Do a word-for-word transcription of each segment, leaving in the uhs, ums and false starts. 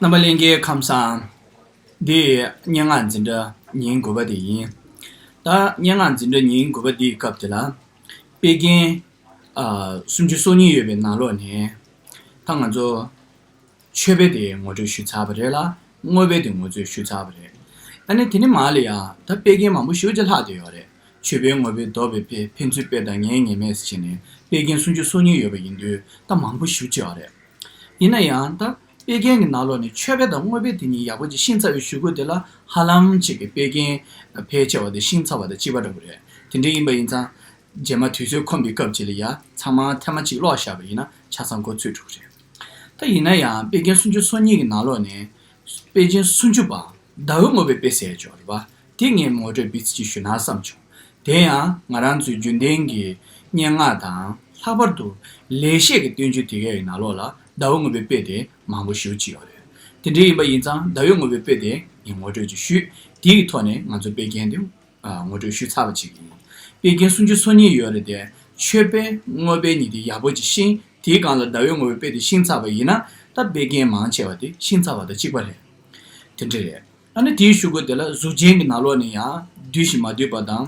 རྣམ་པ་ལྷན་རྒྱས་ཁམས་བཟང་། འདི་སྙན་ངག་འཛིན་གྲྭ་ཉིན་དགུ་པ་དེ་ཡིན། ད་སྙན་ངག་འཛིན་གྲྭ་ཉིན་དགུ་པ་འདིའི་སྐབས་དེ་ལ། དཔེ་རྒྱན། ཨ། སུམ་ཅུ་སོ་གཉིས་ཡོད་པའི་ནང་ལོགས་ནས། ད་ང་ཚོ། མཆོད་པའི་དེ་ངོ་སྤྲོད་ཞུས་ཚར་བ་རེད་ལ། བསྔོ་བའི་དེ་ངོ་སྤྲོད་ཞུས་ཚར་བ་རེད། ཨ་ནི་དེ་ནི་མ་ལ་ཡ། ད་དཔེ་རྒྱན་མང་པོ་ཞེ་པོ་ཅིག་ལྷག་བསྡད་ཡོད་རེད། མཆོད་པའི་བསྔོ་བའི་བཟློག་པའི་དཔེ་ཕན་ཚུན་དཔེ་དང་ཉེ་ཉེ་མེད་ཟེར་བྱས་ནས་དཔེ་རྒྱན་སུམ་ཅུ་སོ་གཉིས་ཡོད་པ་ཡིན་དུས་ད་མང་པོ་ཞེ་པོ་ཅིག་ཡོད་རེད། ཡིན་ན་ཡང་ད་དཔེ་རྒྱན་གྱི་ནང་ལོགས་ནས་མཆོད་པ་དང་བསྔོ་བའི་དེ་གཉིས་ཡག་པོ་ཅིག་ཤེས་ཚར་བའི་གཞུག་གུ་དེ་ལ་ཧ་ལམ་ཅིག་གི་དཔེ་རྒྱན་ཕལ་ཆེ་བ་དེ་ཤེས་ཚར་བ་དང་གཅིག་པ་འདྲ་པོ་རེད། དེ་འདྲ་ཡིན་པ་ཡིན་ཙང་། རྗེས་མ་དུས་ཚོད་ཁོམ་པའི་སྐབས་ཅིག་ལ་ཡ་ཚང་མ་ཐེངས་མ་གཅིག་ཀློག་བཞག་པ་ཡིན་ན་ཆ་ཚང་གོ་ཚོད་འགྲོ་གི་རེད། ད་ཡིན་ན་ཡང་དཔེ་རྒྱན་སུམ་ཅུ་སོ་གཉིས་ཀྱི་ནང་ལོགས་ནས། དཔེ་རྒྱན་སུམ་ཅུ་པ། ཟླ་འོད་བསྔོ་བའི་དཔེ་ཟེར་ཡ་ཅིག་ཡོད་རེད་པ། དེ་ངས་ངོ་སྤྲོད་ཏོག་ཙམ་ཞུས་ན་བསམ་བྱུང་། དེ་ཡང་ང་རང་ཚོའི་རྒྱུན་ལྡན་གྱི་སྙན་ངག་དང་། ལྷག་པར་དུ་ལེགས་བཤད་ཀྱི་བསྟན་བཅོས་དེ་གའི་ནང་ལོགས་ལ་ཟླ་འོད་བསྔོ་བའི་དཔེ་དེ་མང་པོ་ཞེ་པོ་ཅིག་ཡོད་རེད། དེ་འདྲ་ཡིན་པ་ཡིན་ཙང་ཟླ་འོད་བསྔོ་བའི་དཔེ་དེ་ངས་ངོ་སྤྲོད་ཅིག་ཞུས། དེའི་ཐོག་ནས་ང་ཚོ་དཔེ་རྒྱན་དེ། ཨ། ངོ་སྤྲོད་ཞུས་ཚར་བ་ཅིག་ཡིན། དཔེ་རྒྱན་སུམ་ཅུ་སོ་གཉིས་ཡོད་རེད་དེ། མཆོད་པ་བསྔོ་བ་གཉིས་དེ་ཡག་པོ་ཅིག་ཤེས། དེའི་སྒང་ལ་ཟླ་འོད་བསྔོ་བའི་དཔེ་དེ་ཤེས་ཚར་བ་ཡིན་ན། ད་དཔེ་རྒྱན་མང་ཆེ་བ་དེ་ཤེས་ཚར་བ་དང་གཅིག་པ་རེད། དེ་འདྲ་རེད། ཨ་ནི་དེའི་གཞུག་གུ་དེ་ལ་གཟུགས་ཅན་གྱི་ནང་ལོགས་ནས་ཡང་། བསྡུས་ཤིང་མ་བསྡུས་པ་དང་།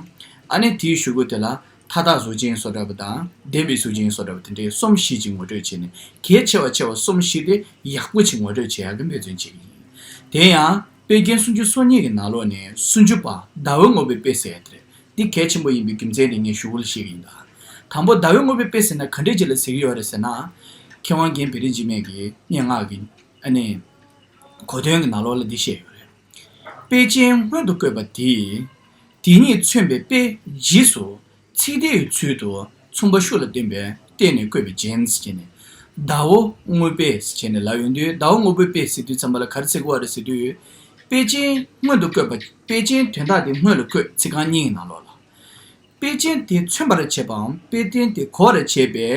ཨ་ནི་དེའི་གཞུག་གུ་དེ་ལ་མཐའ་དག་གཟུགས་ཅན་བཟོ་འདྲ་པོ་དང་ལྡན་པའི་གཟུགས་ཅན་བཟོ་འདྲ་པོ་དེ་འདྲའི་གསུམ་བཞི་ཅིག་ངོ་སྤྲོད་བྱས་ནས། གལ་ཆེ་བ་ཆེ་བ་གསུམ་བཞི་དེ་ཡག་པོ་ཅིག་ངོ་སྤྲོད་བྱེད་ཡག་གི་འབད་བརྩོན་བྱེད་ཀྱི་ཡིན། དེ་ཡང་། དཔེ་རྒྱན་སུམ་ཅུ་སོ་གཉིས་ཀྱི་ནང་ལོགས་ནས་སུམ་ཅུ་པ་ཟླ་འོད་བསྔོ་བའི་དཔེ་ཟེར་ཡ་དེ་རེད། འདི་གལ་ཆེན་པོ་ཡིན་པའི་རྒྱུ་མཚན་དེ་ངས་གཞུག་གུ་ལ་བཤད་ཀྱི་ཡིན་ད། དང་པོ་ཟླ་འོད་བསྔོ་བའི་དཔེ་ཟེར་ན་ག་འདྲ་ཅིག་ལ་ཟེར་གྱི་ཡོད་རེད་ཟེར་ན། མཁས་དབང་རྒན་བེ་རི་འཇིགས་མེད་ཀྱི་སྙན་ངག་གི། ཨ་ནི། གོ་དོན་གྱི་ནང་ལོགས་ལ་འདི་བཤད་ཡོད་རེད། དཔེ་ཅན་སྔོན་དུ་བཀོད་པ་དེས། དེ་ཉིད་མཚོན་པའི་དཔེ་རྗེས་སུ། ཚིག་དེའི་ཚུལ་དུ་མཚུངས་པ་ཤུགས་ལ་བསྟན་པས་བརྟེན་ནས་བཀོད་པའི་རྒྱན་ཟེར་བྱས་ནས། ཟླ་འོད་བསྔོ་བའི་དཔེ་ཟེར་བྱས་ནས་ལབ་ཡོང་དུས། ཟླ་འོད་བསྔོ་བའི་དཔེ་ཟེར་དུས་ཙམ་པ་ལ་ག་རེ་ཟེར་གྱི་ཡོད་རེད་ཟེར་དུས། དཔེ་ཅན་སྔོན་དུ་བཀོད་པ། དཔེ་ཅན་དོན་དག་དེ་སྔོན་ལ་བཀོད། ཚིག་རྐང་གཉིས་ཀྱི་ནང་ལོགས་ལ། དཔེ་ཅན་དེ་མཚོན་པར་བྱེད་པའམ་དཔེ་རྟེན་དེ་གོ་བར་བྱེད་པའི་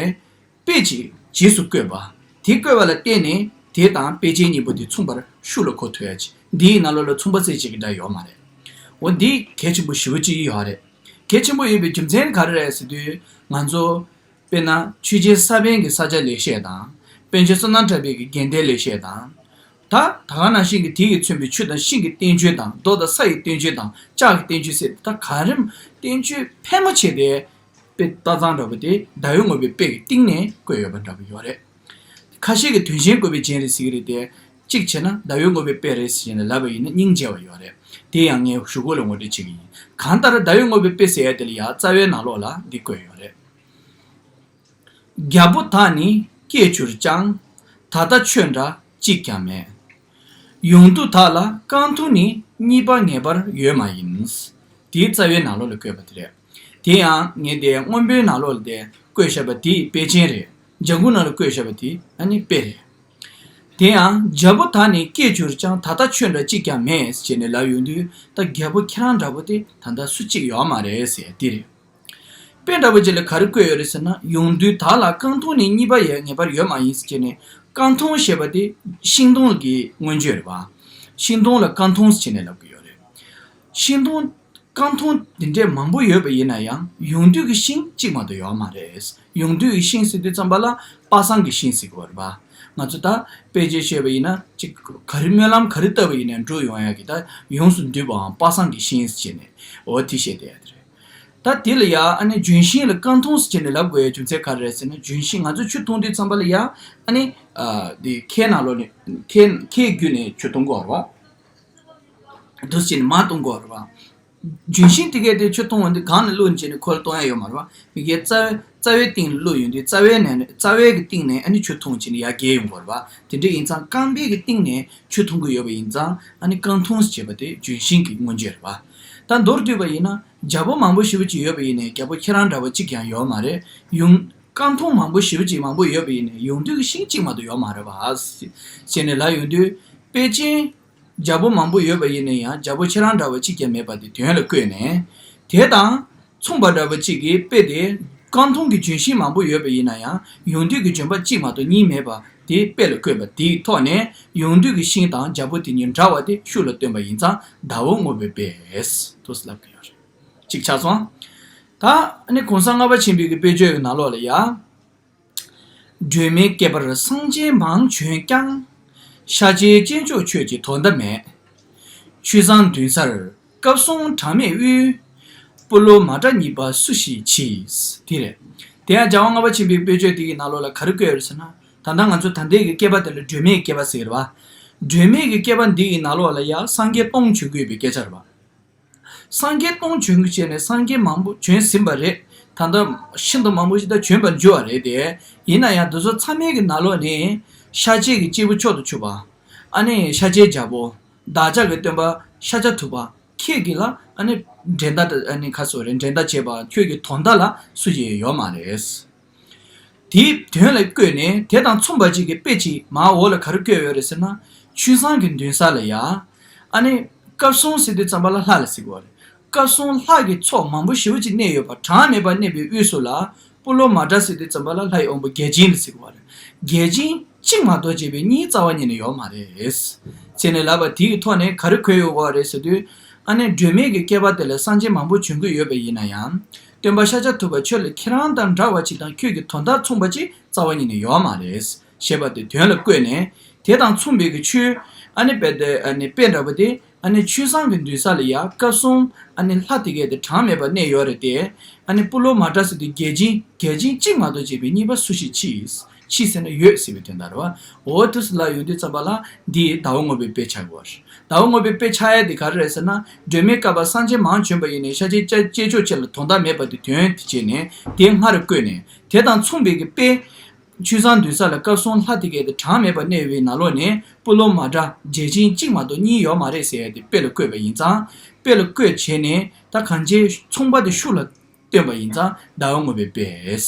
དཔེ་ཅིག་རྗེས་སུ་བཀོད་པ། དེ་བཀོད་པ་ལ་བརྟེན་ནས་དེ་དང་དཔེ་ཅན་གཉིས་པོ་དེ་མཚུངས་པར་ཤུགས་ལ་གོ་ཐུབ་ཡ་ཅིག། འདིའི་ནང་ལོགས་ལ་མཚུངས་པ་རྩེ་གཅིག་གི་སྒྲ་ཡོད་མ་རེད། འོ་འདི་གལ་ཆེན་པོ་ཞེ་པོ་ཅིག་ཡོད་རེད། གལ་ཆེན་པོ་ཡོད་པའི་རྒྱུ་མཚན་ག་རེ་རེད་ཟེར་དུས། ང་ཚོ། དཔེར་ན་ཆོས་རྒྱལ་ས་པཎ་གྱི་ས་སྐྱ་ལེགས་བཤད་དང་། པཎ་ཆེན་བསོད་ནམས་གྲགས་པའི་གི་དགེ་ལྡན་ལེགས་བཤད་དང་། ད་ད་ག་ནང་བཞིན་གྱི་དེ་ཡིས་མཚོན་པའི་ཆུ་དང་ཤིང་གི་བསྟན་བཅོས་དང་། རྡོ་དང་ས་ཡི་བསྟན་བཅོས་དང་། ལྕགས་ཀྱི་བསྟན་བཅོས་ཟེར། ད་ག་རེ་བསྟན་བཅོས་ཕལ་མོ་ཆེ་དེ། དཔེ་ལྟ་སྟངས་འདྲ་པོ་དེ་ཟླ་འོད་བསྔོ་བའི་དཔེ་གི་སྟེང་ནས་བཀོད་ཡོད་པ་འདྲ་པོ་ཡོད་རེད། ཁ་ཤས་ཀྱིས་དོན་གཞན་བཀོད་པའི་རྒྱན་རེད་ཟེར་གྱི་རེད་དེ། གཅིག་བྱས་ན་ཟླ་འོད་བསྔོ་བའི་དཔེ་རེད་ཟེར་ནས་ལབ་པ་ཡིན་ན་སྙིང་རྗེ་བ་ཡོད་རེད། དེ་ཡང་ངས་གཞུག་གུ་ལ་ངོ་སྤྲོད་བྱེད་ཀྱི་ཡིན། གང་ལྟར་ཟླ་འོད་བསྔོ་བའི་དཔེ་ཟེར་ཡ་དེ་ལ་ཡང་རྩ་བའི་ནང་ལོགས་ལ་འདི་བཀོད་ཡོད་རེད། རྒྱལ་པོ་དག་ནི་སྐྱེས་གྱུར་ཀྱང་། ད་ལྟ་ཆོས་འདྲ་གཅིག་ཀྱང་མེད། ཡོངས་འདུ་དག་ལ་རྐང་འཐུང་ནི་གཉིས་པ་ངེས་པར་ཡོད་མ་ཡིན། དེའི་རྩ་བའི་ནང་ལོགས་ལ་བཀོད་པ་དེ་རེད། དེ་ཡང་ངས་དེ་སྔོན་པོའི་ནང་ལོགས་ལ་དེ་བཀོད་བཞག་པ་དེ་དཔེ་ཅན་རེད། ལྗང་གུ་ནང་ལ་བཀོད་བཞག་པ་དེ་ཨ་ནི་དཔེ་རེད། དེ་ཡང་རྒྱལ་པོ་དག་ནི་སྐྱེས་གྱུར་ཀྱང་། ད་ལྟ་ཆོས་འདྲ་གཅིག་ཀྱང་མེད་ཅེས་ནས་ལབ་ཡོང་དུས། ད་རྒྱལ་པོ་ཁྱེད་རང་འདྲ་པོ་དེ་ད་ལྟ་སུ་གཅིག་ཡོད་མ་རེད་ཟེར་དེ་རེད། དཔེ་འདྲ་པོ་ཅིག་ལ་ག་རེ་བཀོད་ཡོད་རེད་ཟེར་ན། ཡོངས་འདུའི་དག་ལ་རྐང་འཐུང་ནི་གཉིས་པ་ཡང་ངེས་པར་ཡོད་མ་ཡིན་ཟེར་བྱས་ནས། རྐང་འཐུང་ཞེས་པ་དེ་ཤིང་སྡོང་གི་མངོན་བརྗོད་རེད་པ། ཤིང་སྡོང་ལ་རྐང་འཐུང་ཟེར་བྱས་ནས་ལབ་ཀྱི་ཡོད་རེད། ཤིང་སྡོང་། རྐང་འཐུང་འདི་འདྲས་མང་པོ་ཡོད་པ་ཡིན་ན་ཡང་ཡོངས་འདུས་ཀྱི་ཤིང་གཅིག་མ་གཏོགས་ཡོད་མ་རེད། ཡོངས་འདུས་ཀྱི་ཤིང་ཟེར་དུས་ཙམ་པ་ལ་པ་སངས་ཀྱི་ཤིང་ཟེར་གྱི་ཡོད་རེད་པ། ང་ཚོ་ད་དཔེ་ཆ་བཤད་པ་ཡིན་ན་ཅིག་ག་རེ་སྨོན་ལམ་ག་རེ་བཏབ་པ་ཡིན་ནའི་འགྲུབ་ཡོང་ཡ་གི་ད་ཡོངས་སུ་འདུས་པའམ་པ་སངས་ཀྱི་ཤིང་ཟེར་བྱས་ནས་འོ་དེ་བཤད་བསྡད་ཡ་དེ་རེད། ད་དེ་ལ་ཡ་ཨ་ནི་ལྗོན་ཤིང་ལ་རྐང་འཐུང་ཟེར་བྱས་ནས་ལབ་དགོས་ཡ་རྒྱུ་མཚན་ག་རེ་རེད་ཟེར་ན། ལྗོན་ཤིང་ང་ཚོ་ཆུ་འཐུང་དུས་ཙམ་པ་ལ་ཡ་ཨ་ནི་ཨ་དེ་ཁའི་ནང་ལོགས་ནས་ཁའི་ཁའི་བརྒྱུད་ནས་ཆུ་འཐུང་གི་ཡོད་རེད་པ། འདུག་སེ་བྱས་ནས་མར་འཐུང་གི་ཡོད་རེད་པ། ལྗོན་ཤིང་དེ་གས་དེ་ཆུ་འཐུང་བ་འདི་སྒང་ནས་བླུགས་ནས་བྱས་ནས་ཁོ་ལ་གཏོང་ཡ་ཡོད་མ་རེད་པ། མི་གའི་རྩ་བའི་རྩ་བའི་སྟེང་ལ་བླུགས་ཡོང་དུས་རྩ་བའི་ནས་རྩ་བའི་གི་སྟེང་ནས་ཨ་ནི་ཆུ་འཐུང་བྱས་ནས་ཡར་རྒྱས་ཡོང་གི་ཡོད་རེད་པ། དེ་འདྲ་ཡིན་ཙང་རྐང་པའི་གི་སྟེང་ནས་ཆུ་འཐུང་གི་ཡོད་པ་ཡིན་ཙང་ཨ་ནི་རྐང་འཐུང་ཟེར་བྱས་པ་དེ་ལྗོན་ཤིང་གི་མངོན་བརྗོད་རེད་པ། ད་མདོར་བསྡུས་པ་ཡིན་ན་རྒྱལ་པོ་མང་པོ་ཞེ་པོ་ཅིག་ཡོད་པ་ཡིན་ནའི་རྒྱལ་པོ་ཁྱེད་རང་འདྲ་བ་གཅིག་ཀྱང་ཡོད་མ་རེད། ཡོང་རྐང་འཐུང་མང་པོ་ཞེ་པོ་ཅིག་མང་པོ་ཡོད་པ་ཡིན་ནའི་ཡོངས་འདུས་ཀྱི་ཤིང་གཅིག་མ་གཏོགས་ཡོད་མ་རེད་པ། ཟེར་ནས་ལབ་ཡོང་དུས་དཔེ་ཅན། རྒྱལ་པོ་མང་པོ་ཡོད་པ་ཡིན་ན་ཡང་རྒྱལ་པོ་ཁྱེད་རང་འདྲ་བ་གཅིག་ཀྱང་མེད་པ་དེ་དོན་ལ་བཀོད་ནས། དེ་དང་མཚུངས་པ་འདྲ་བ་གཅིག་གི་དཔེ་དེ་རྐང་འཐུང་གི་ལྗོན་ཤིང་མང་པོ་ཡོད་པ་ཡིན་ན་ཡང་ཡོངས་འདུས་ཀྱི་ལྗོན་པ་གཅིག་མ་གཏོགས་གཉིས་མེད་པ་དེ་དཔེ་ལ་བཀོད་པ་དེའི་ཐོག་ནས་ཡོངས་འདུས་ཀྱི་ཤིང་དང་རྒྱལ་པོ་དེ་གཉིས་འདྲ་བ་དེ་ཤུགས་ལ་སྟོན་པ་ཡིན་ཙང་ཟླ་འོད་བསྔོ་བའི་དཔེ་དུ་ལབ་ཀྱི་ཡོད་རེད། གཅིག་ཆགས་སོང་། ད་ནི་གོང་ས་ལྔ་པ་ཆེན་པོའི་གི་དཔེ་བརྗོད་ཀྱི་ནང་ལོགས་ལ་ཡ། སྒྲོན་མེའི་ཁྱད་པར་སངས་རྒྱས་མང་བྱོན་ཀྱང་། ཤཱཀྱའི་སྐྱེས་མཆོག་ཁྱོད་ཀྱི་དོན་དག་མེད། ཆོས་བཟང་འདུན་སར་སྐབས་གསུམ་གྲངས་མེད་དབུལ། སྤུ་ལོ་མ་འདྲ་གཉིས་པ་སུ་ཞིག་མཆིས། དེ་རེད། དེ་ཡང་རྒྱལ་དབང་ལྔ་པ་ཆེན་པོའི་དཔེ་བརྗོད་དེ་གི་ནང་ལོགས་ལ་ག་རེ་བཀོད་ཡོད་རེད་ཟེར་ན། ད་ལྟ་ང་ཚོ་ད་ལྟའི་གི་བསྐལ་པ་དེ་ལ་སྒྲོན་མེའི་བསྐལ་པ་ཟེར་བ། སྒྲོན་མེའི་གི་བསྐལ་པ་འདི་ཡི་ནང་ལོགས་ལ་ཡང་སངས་རྒྱས་སྟོང་བྱོན་དགོས་པའི་སྐད་ཆ་རེད་བ། སངས་རྒྱས་སྟོང་བྱོན་གྱི་བྱས་ནས་སངས་རྒྱས་མང་པོ་བྱོན་ཟིན་པ་རེད། ད་ལྟ་ཤིན་ཏུ་མང་པོ་ཞིག་ད་བྱོན་པར་འགྱུར་བ་རེད་དེ། ཡིན་ན་ཡང་འདི་ཚོ་ཚང་མའི་གི་ནང་ལོགས་ནས་ཤཱཀྱའི་གི་སྐྱེས་བུ་མཆོག་ཏུ་གྱུར་པ། ཨ་ནི་ཤཱཀྱའི་རྒྱལ་པོ། བདག་ཅག་གི་སྟོན་པ་ཤཱཀྱ་ཐུབ་པ་ཁྱེད་ཀྱིས་ལ་ཨ་ནི་འགྲན་ཟླ་ཨ་ནི་ཁ་སོ་རེད། འགྲན་ཟླ་བྱས་པ་ཁྱོད་ཀྱི་དོན་དག་ལ་སུ་ཞིག་ཡོད་མ་རེད། དེའི་དོན་ལ་བཀོད་ནས་དེ་དང་མཚུངས་པ་ཅིག་གི་དཔེ་ཅིག་མར་འོག་ལ་ག་རེ་བཀོད་ཡོད་རེད་ཟེར་ན། ཆོས་བཟང་གི་འདུན་ས་ལ་ཡ། ཨ་ནི་སྐབས་གསུམ་ཟེར་དུས་ཙམ་པ་ལ་ལྷ་ལ་ཟེར་གོ་རེད། སྐབས་གསུམ་ལྷ་གི་ཚོགས་མང་པོ་ཞེ་པོ་ཅིག་གནས་ཡོད་པ་གྲངས་མེད་པ་གནས་པའི་དབུས་སུ་ལ། སྤུ་ལོ་མ་འདྲ་ཟེར་དུས་ཙམ་པ་ལ་ལྷ་ཡི་དབང་པོ་བརྒྱ་བྱིན་ལ་ཟེར་གོ་རེད། བརྒྱ་བྱིན་གཅིག་མ་གཏོགས་བྱས་པའི་གཉིས་རྩ་བ་ཉིད་ནས་ཡོད་མ་རེད། ཟེར་ནས་ལབ་པ་དེའི་ཐོག་ནས་ག་རེ་འཁོད་ཡོད་གོ་རེད་ཟེར་དུས། ཨ་ནི་སྒྲོན་མེ་གི་བསྐལ་པ་དེ་ལ་སངས་རྒྱས་མང་པོ་བྱོན་གྱི་ཡོད་པ་ཡིན་ན་ཡང་། སྟོན་པ་ཤཱཀྱ་ཐུབ་པ་ཁྱོད་ལ་ཁྱེད་རང་དང་འདྲ་བ་ཅིག་དང་ཁྱོད་ཀྱི་དོན་དག་མཚུངས་པ་ཅིག་རྩ་བ་ཉིད་ནས་ཡོད་མ་རེད། ཞེས་པ་དེ་དོན་ལ་བཀོད་ནས། དེ་དང་མཚུངས་པའི་གི་ཆོས། ཨ་ནི་དཔེ་དེ་ཨ་ནི་དཔེ་འདྲ་པོ་དེ་ཨ་ནི་ཆོས་བཟང་གི་འདུན་ས་ལ་ཡ་སྐབས་གསུམ་ཨ་ནི་ལྷ་དེ་གས་དེ་གྲངས་མེད་པ་གནས་ཡོད་རེད་དེ། ཨ་ནི་སྤུ་ལོ་མ་འདྲ་ཟེར་དུས་བརྒྱ་བྱིན་བརྒྱ་བྱིན་གཅིག་མ་གཏོགས་བྱས་པའི་གཉིས་པ་སུ་ཞིག་མཆིས། མཆིས་ཟེར་ན་ཡོད་ཟེར་བའི་དོན་དག་རེད་བ། འོ་དུས་ལ་ཡོང་དུས་ཙམ་པ་ལ་འདི་ཟླ་བ་དངོས་པོའི་དཔེ་ཆགས་དགོས། ཟླ་བ་དངོས་པོའི་དཔེ་ཆགས་ཡ་དེ་ག་རེ་རེད་ཟེར་ན། སྒྲོན་མེའི་བསྐལ་པ་སངས་རྒྱས་མང་བྱོན་པ་ཡིན་ནས་ཤཱཀྱའི་སྐྱེས་མཆོག་ཁྱེད་ལ་དོན་དག་མེད་པ་དེ་དོན་དེ་བྱས་ནས་དེ་སྔར་བཀོད་ནས་དེ་དང་མཚུངས་པའི་གི་དཔེ། ཆོས་བཟང་འདུན་ས་ལ་སྐབས་གསུམ་ལྷ་དེ་གས་དེ་གྲངས་མེད་པ་གནས་པའི་ནང་ལོགས་ནས་སྤུ་ལོ་མ་འདྲ་བརྒྱ་བྱིན་གཅིག་མ་གཏོགས་གཉིས་ཡོད་མ་རེད་ཟེར་ཡ་དེ་དཔེ་ལ་བཀོད་པ་ཡིན་ཙང་། དཔེ་ལ་བཀོད་བྱས་ནས་ད་གང་ཅིའི་མཚུངས་པ་དེ་ཤུགས་ལ་སྟོན་པ་ཡིན་ཙང་ཟླ་བ་དངོས་པོའི་དཔེ་དེ་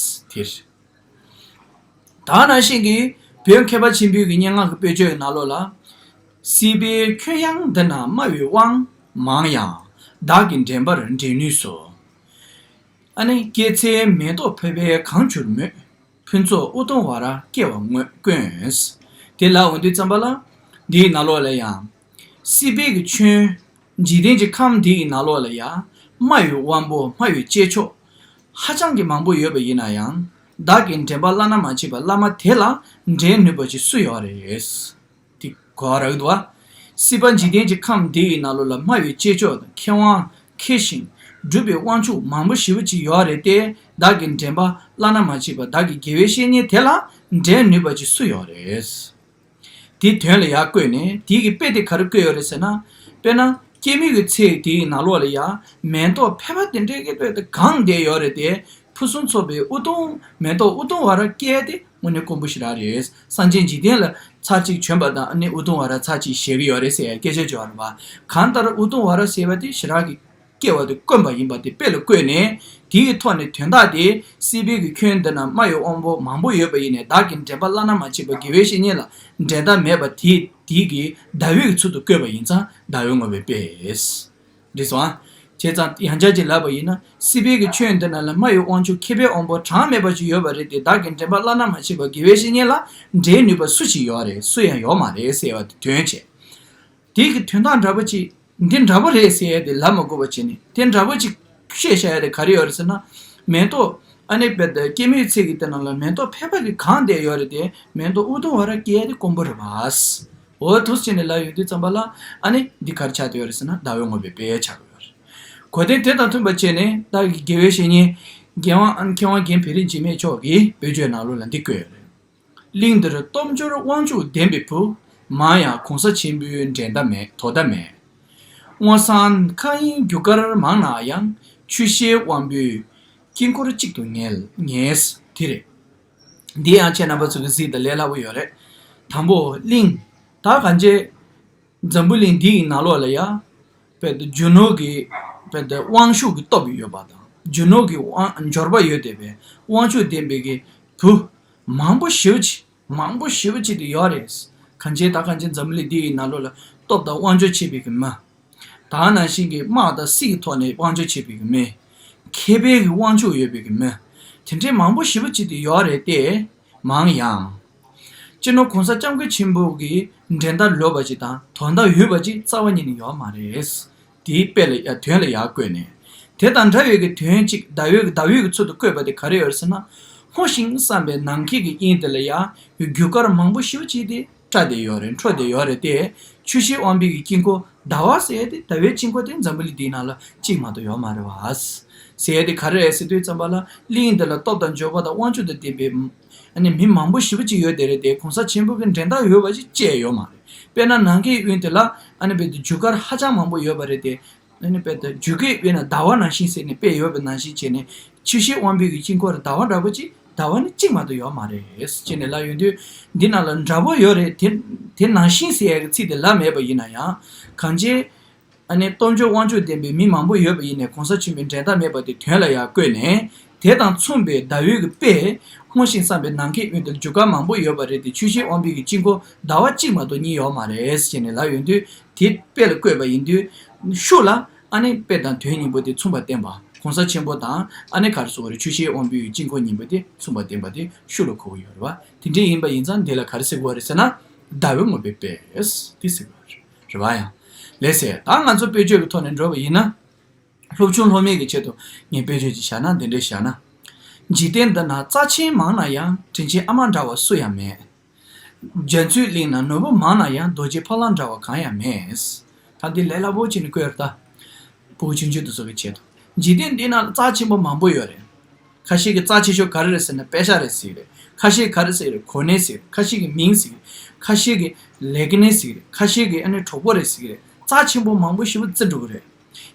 རེད། ད་ནང་བཞིན་གྱི་བོད་མཁས་པ་ཆེན་པོའི་གི་སྙན་ངག་གི་དཔེ་བརྗོད་ནང་ལོགས་ལ། སྲིད་པའི་ཁྱོན་ཡངས་འདི་ན་སྨྲ་བའི་དབང་མང་ཡང་། བདག་གི་འདྲེན་པར་འདྲེན་ནུས་སོ། ཨ་ནི་སྐྱེད་ཚལ་མེ་ཏོག་ཕལ་པས་གང་གྱུར་མོད། ཕུན་ཚོགས་ཨུ་དུམ་ཝ་ར་སྐྱེ་བ་དཀོན། དེ་ལ་འོང་དུས་ཙམ་པ་ལ། འདིའི་ནང་ལོགས་ལ་ཡང་། སྲིད་པའི་གི་ཁྱོན། འཇིག་རྟེན་གྱི་ཁམས་འདི་ཡི་ནང་ལོགས་ལ་ཡང་། སྨྲ་བའི་དབང་པོ་སྨྲ་བའི་སྐྱེས་མཆོག་ཧ་ཅང་གི་མང་པོ་ཡོད་པ་ཡིན་ན་ཡང་། བདག་གི་འདྲེན་པ་བླ་ན་མ་མཆིས་པ་བླ་མ་དེ་ལ་འདྲེན་ནུས་པ་ཅིག་སུ་ཡོད་རེད། དེ་གོ་བ་རག་འདུག་བ། སྲིད་པ་འཇིག་རྟེན་གྱི་ཁམས་འདི་ཡི་ནང་ལོགས་ལ་སྨྲ་བའི་སྐྱེས་མཆོག་དང་མཁས་དབང་མཁས་ཤིང་གྲུབ་པའི་དབང་ཕྱུག་མང་པོ་ཞེ་པོ་ཅིག་ཡོད་རེད་དེ། བདག་གི་འདྲེན་པ་བླ་ན་མ་མཆིས་པ་བདག་གི་དགེ་བའི་བཤེས་གཉེན་དེ་ལ་འདྲེན་ནུས་པ་ཅིག་སུ་ཡོད་རེད། དེའི་དོན་ལ་ཡར་བཀོད་ནས་དེའི་གི་དཔེ་དེ་ག་རེ་བཀོད་ཡོད་རེད་ཟེར་ན། དཔེར་ན་སྐྱེད་མོས་ཀྱི་ཚལ་དེའི་ནང་ལོགས་ལ་ཡ་མེ་ཏོག་ཕལ་པ་དེ་འདྲའི་གི་དཔེ་དེ་གང་བསྡད་ཡོད་རེད་དེ། ཕུན་སུམ་ཚོགས་པའི་ཨུ་དུམ་མེ་ཏོག་ཨུ་དུམ་ཝ་ར་སྐྱེས་དེ་དངོས་གནས་དཀོན་པོ་ཞེ་དྲག་རེད། སངས་རྒྱས་འཇིག་རྟེན་ལ་ཚར་གཅིག་བྱོན་པ་དང་ཨ་ནི་ཨུ་དུམ་ཝ་ར་ཚར་གཅིག་བཞེས་ཀྱི་ཡོད་རེད་ཟེར་ཡ་སྐད་ཆ་བརྗོད་པ་རེད་པ། གང་ལྟར་ཨུ་དུམ་ཝ་ར་ཟེར་བ་དེ་ཞེ་དྲག་གི་སྐྱེ་བ་དེ་དཀོན་པ་ཡིན་པ་དེ་དཔེ་ལ་བཀོད་ནས། དེའི་ཐོག་ནས་དོན་དག་དེ་སྲིད་པའི་གི་ཁྱོན་འདི་ན་སྨྲ་བའི་དབང་པོ་མང་པོ་ཡོད་པ་ཡིན་ནས་བདག་གི་འདྲེན་པ་བླ་ན་མ་མཆིས་པ་དགེ་བའི་བཤེས་གཉེན་ལ་འགྲན་ཟླ་མེད་པ་དེ་དེའི་གི་ཟླ་འོད་ཀྱི་ཚུལ་དུ་བཀོད་པ་ཡིན་ཙང་ཟླ་འོད་དངོས་པོའི་དཔེ། འགྲིག་སོང་ཨ། བྱས་ཙང་ཡང་བསྐྱར་ཅིག་ལབ་པ་ཡིན་ན། སྲིད་པའི་གི་ཁྱོན་འདི་ན་ལ་སྨྲ་བའི་དབང་ཕྱུག་མཁས་པའི་དབང་པོ་གྲངས་མེད་པ་ཞིག་ཡོད་པ་རེད་དེ། བདག་གི་འདྲེན་པ་བླ་ན་མ་མཆིས་པ་དགེ་བའི་བཤེས་གཉེན་ལ་འདྲེན་ནུས་པ་སུ་ཞིག་ཡོད་རེད། སུ་ཡང་ཡོད་མ་རེད་ཟེར་བ་དེ་དོན་བྱས། དེ་གི་དོན་དག་འདྲ་པོ་ཅིག་འདི་འདྲ་པོ་རེད་ཟེར་ཡ་དེ་ལབ་མ་དགོས་པ་བྱས་ནས་དེ་འདྲ་པོ་ཅིག་བཤད་བཞག་ཡ་དེ་ག་རེ་ཡོད་རེད་ཟེར་ན། མེ་ཏོག་ཨ་ནི་དཔེ་དེ་སྐྱེད་མོས་ཚལ་གྱི་དེ་ནང་ལ་མེ་ཏོག་ཕལ་པ་གི་གང་བསྡད་ཡོད་རེད་དེ། མེ་ཏོག་ཨུ་དུམ་ཝ་ར་སྐྱེས་ཡ་དེ་དཀོན་པོ་རེད་པ། འོ་དུས་བྱས་ནས་ལབ་ཡོང་དུས་ཙམ་པ་ལ་ཨ་ནི་འདི་ག་རེ་ཆགས་བསྡད་ཡོད་རེད་ཟེར་ན་ཟླ་འོད་དངོས་པོའི་དཔེ་ཆགས་ཡོད་རེད། གོ་དོན་དེ་དང་མཐུན་པ་བྱས་ནས་བདག་གི་དགེ་བའི་བཤེས་གཉེན་རྒྱལ་དབང་ཨ་ནི་མཁས་དབང་རྒན་བེ་རི་འཇིགས་མེད་མཆོག་གིས་བོད་བརྗོད་ནང་ལོགས་ལ་འདི་བཀོད་ཡོད་རེད། གླིང་འདིར་སྟོབས་འབྱོར་དབང་ཕྱུག་ལྡན་པའི་བུ། མང་ཡང་གོང་ས་ཆེན་པོའི་འགྲན་ཟླ་མེད་དོ་ཟླ་མེད། སྔོ་བསངས་མཁའ་དབྱིངས་རྒྱུ་སྐར་མང་ན་ཡང་། ཆུ་ཤེལ་དབང་པོའི་དཀྱིལ་འཁོར་གཅིག་ཏུ་ངེས་ངེས། དེ་རེད། འདི་ཡང་ཁྱེད་རྣམ་པ་ཚོ་གི་གཟིགས་དང་ལས་སླ་པོ་ཡོད་རེད། དང་པོ་གླིང་། ད་གང་ཅི། འཛམ་བུ་གླིང་འདི་ཡི་ནང་ལོགས་ལ་ཡ། དཔེ་དེ་རྒྱུ་ནོར་གྱི། དཔེ་དེ་དབང་ཕྱུག་གི་སྟོབས་ཡོད་པ་དང་རྒྱུ་ནོར་གྱི་དབང་འབྱོར་པ་ཡོད་བསྡད་པའི་དབང་ཕྱུག་ལྡན་པའི་གི་བུ། མང་པོ་ཞེ་པོ་ཅིག་མང་པོ་ཞེ་པོ་ཅིག་དེ་ཡོད་རེད། གང་ཅི་ད་གང་ཅི་འཛམ་བུ་གླིང་འདི་ཡི་ནང་ལོགས་ལ་སྟོབས་དང་དབང་འབྱོར་ཆེ་བའི་གི་མི། ད་ནང་བཞིན་གྱི་དམག་དང་སྲིད་ཀྱི་ཐོག་ནས་དབང་འབྱོར་ཆེ་བའི་གི་མི། མཁས་པའི་གི་དབང་ཕྱུག་ཡོད་པའི་གི་མི། དེ་འདྲའི་མང་པོ་ཞེ་པོ་ཅིག་དེ་ཡོད་རེད་དེ། མང་ཡང་། སྤྱི་ནོར་གོང་ས་སྐྱབས་མགོན་ཆེན་པོ་གི་འགྲན་ཟླ་ལོས་པ་ཅིག་དང་དོ་ཟླ་ཡོད་པ་ཅིག་རྩ་བ་ཉིད་ནས་ཡོད་མ་རེད། དེའི་དཔེ་ལ་ཡ་དོན་ལ་ཡར་བཀོད་ནས། དེ་དང་འདྲ་བའི་གི་དོན་གཅིག་ཟླ་འོད་ཟླ་འོད་ཀྱི་ཚུལ་དུ་བཀོད་པ་དེ་ག་རེ་ཡོད་རེད་ཟེར་ན། སྔོ་ཞིང་བསངས་པའི་ནམ་མཁའི་གི་དབྱིངས་དེ་ལ་ཡ་རྒྱུ་སྐར་མང་པོ་ཞེ་པོ་ཅིག་དེ་ སྐྲ་དེ་ཡོད་རེད། འཕྲོ་དེ་ཡོད་རེད་དེ། ཆུ་བྱའི་དབང་པོའི་གི་དཀྱིལ་འཁོར་ཟླ་བ་ཟེར་ཡ་དེ་ཟླ་བའི་དཀྱིལ་འཁོར་དེ་འཛམ་བུ་གླིང་འདིའི་ནང་ལ་གཅིག་མ་གཏོགས་ཡོད་མ་རེད་བ། ཟེར་ཡ་དེ་ག་རེ་རེད་ཟེར་དུས་ཙམ་པ་ལ། གླིང་འདི་ལ་སྟོབས་དང་འབྱོར་པ་དང་དབང་ཕྱུག་དང་ལྡན་པའི་ཨ་ནི་མི་མང་པོ་ཞེ་པོ་ཅིག་ཡོད་དེ་རེད་དེ། གོང་ས་ཆེན་པོ་གི་འགྲན་ཟླ་ཡོད་པ་ཞིག་ཅི་ཡང་ཡོད་མ་རེད། དཔེར་ན་ནམ་མཁའི་དབྱིངས་དེ་ལ་ཨ་ནི་རྦད་དེ་རྒྱུ་སྐར་ཧ་ཅང་མང་པོ་ཡོད་པ་རེད་དེ། ཨ་ནི་དཔེ་ད་རྒྱུ་སྐར་དཔེར་ན་ཟླ་བ་ནང་བཞིན་ཟེར་ནས་དཔེ་ཡོད་པ་ནང་བཞིན་བྱས་ནས། ཆུ་བྱའི་དབང་པོའི་གི་དཀྱིལ་འཁོར་ཟླ་བ་འདྲ་པོ་ཅིག་ཟླ་བ་ནི་གཅིག་མ་གཏོགས་ཡོད་མ་རེད་ཅེས་ནས་ལབ་ཡོང་དུས། འདི་ནང་ལ་འདྲ་པོ་ཡོད་རེད་དེ། དེ་ནང་བཞིན་ཟེར་ཡ་གི་ཚིག་དེ་ལབ་མེད་པ་ཡིན་ན་ཡང་། གང་ཅི། ཨ་ནི་སྟོབས་འབྱོར་དབང་ཕྱུག་ལྡན་པའི་མི་མང་པོ་ཡོད་པ་ཡིན་ནའི་གོང་ས་ཆེན་པོའི་འགྲན་ཟླ་མེད་པ་དེ་དོན་ལ་ཡང་བཀོད་ནས། དེ་དང་མཚུངས་པའི་ཟླ་འོད་ཀྱི་དཔེ། སྔོ་ཞིང་བསངས་པའི་ནམ་མཁའི་དབྱིངས་དེར་རྒྱུ་སྐར་མང་པོ་ཡོད་པ་རེད་དེ། ཆུ་བྱའི་དབང་པོའི་གི་དཀྱིལ་འཁོར་ཟླ་བ་གཅིག་མ་གཏོགས་གཉིས་ཡོད་མ་རེད་ཅེས་ནས་ལབ་ཡོང་དུས། དེ་དཔེ་ལ་བཀོད་པ་ཡིན་དུས། ཤུགས་ལ་ཨ་ནི་དཔེ་དང་དོན་གཉིས་པོ་དེ་མཚུངས་པ་བསྟན་པ། གོང་ས་ཆེན་པོ་དང་ཨ་ནི་ག་རེ་ཟེར་དགོས་རེད། ཆུ་བྱའི་དབང་པོའི་དཀྱིལ་འཁོར་གཉིས་པོ་དེ་མཚུངས་པ་བསྟན་པ་དེ་ཤུགས་ལ་གོ་གི་ཡོད་རེད་བ། དེ་འདྲ་ཡིན་པ་ཡིན་ཙང་འདི་ལ་ག་རེ་ཟེར་དགོས་རེད་ཟེར་ན། ཟླ་བའི་ངོ་བོའི་དཔེ་དེ་ཟེར་དགོས་རེད་བ། ཡང་ལགས་སེ། ད་ང་ཚོ་དཔེ་བརྗོད་ཀྱི་ཐོག་ནས་འགྲོ་བ་ཡིན་ན། སློབ་ཆུང་སློབ་མའི་གི་ཆེད་དུ་ངས་དཔེ་བརྗོད་ཅིག་བྱས་ན་འདི་འདྲས་བྱས་ན། འཇིག་རྟེན་འདི་ན་རྩ་ཆེན་མང་ན་ཡང་། དྲིན་ཆེན་ཨ་མ་འདྲ་བ་སུ་ཡང་མེད། རྒྱ་མཚོའི་གླིང་ན་ནོར་བུ་མང་ན་ཡང་། རྡོ་རྗེ་ཕ་ལམ་འདྲ་བ་གང་ཡང་མེད། ད་འདི་ལས་སླ་པོ་བྱས་ནས་བཀོད་ཡོད་ད། བུ་ཆུང་ཆུང་དེ་ཚོ་གི་ཆེད་དུ། འཇིག་རྟེན་འདི་ན་རྩ་ཆེན་པོ་མང་པོ་ཡོད་རེད། ཁ་ཤས་ཀྱི་རྩ་ཆེ་ཤོས་ག་རེ་རེད་ཟེར་ན་པེ་ཤ་རེད་ཟེར་གི་རེད། ཁ་ཤས་ག་རེ་ཟེར་གི་རེད། གོ་གནས་ཟེར་གི་རེད། ཁ་ཤས་ཀྱི་མིང་ཟེར་གི་རེད། ཁ་ཤས་ཀྱི་ལས་ཀ་ནས་ཟེར་གི་རེད། ཁ་ཤས་ཀྱི་ཨ་ནི་གྲོགས་པོ་རེད་ཟེར་གི་རེད། རྩ་ཆེན་པོ་མང་པོ་ཞེ་པོ་བརྩི་འགྲོ་གི་རེད།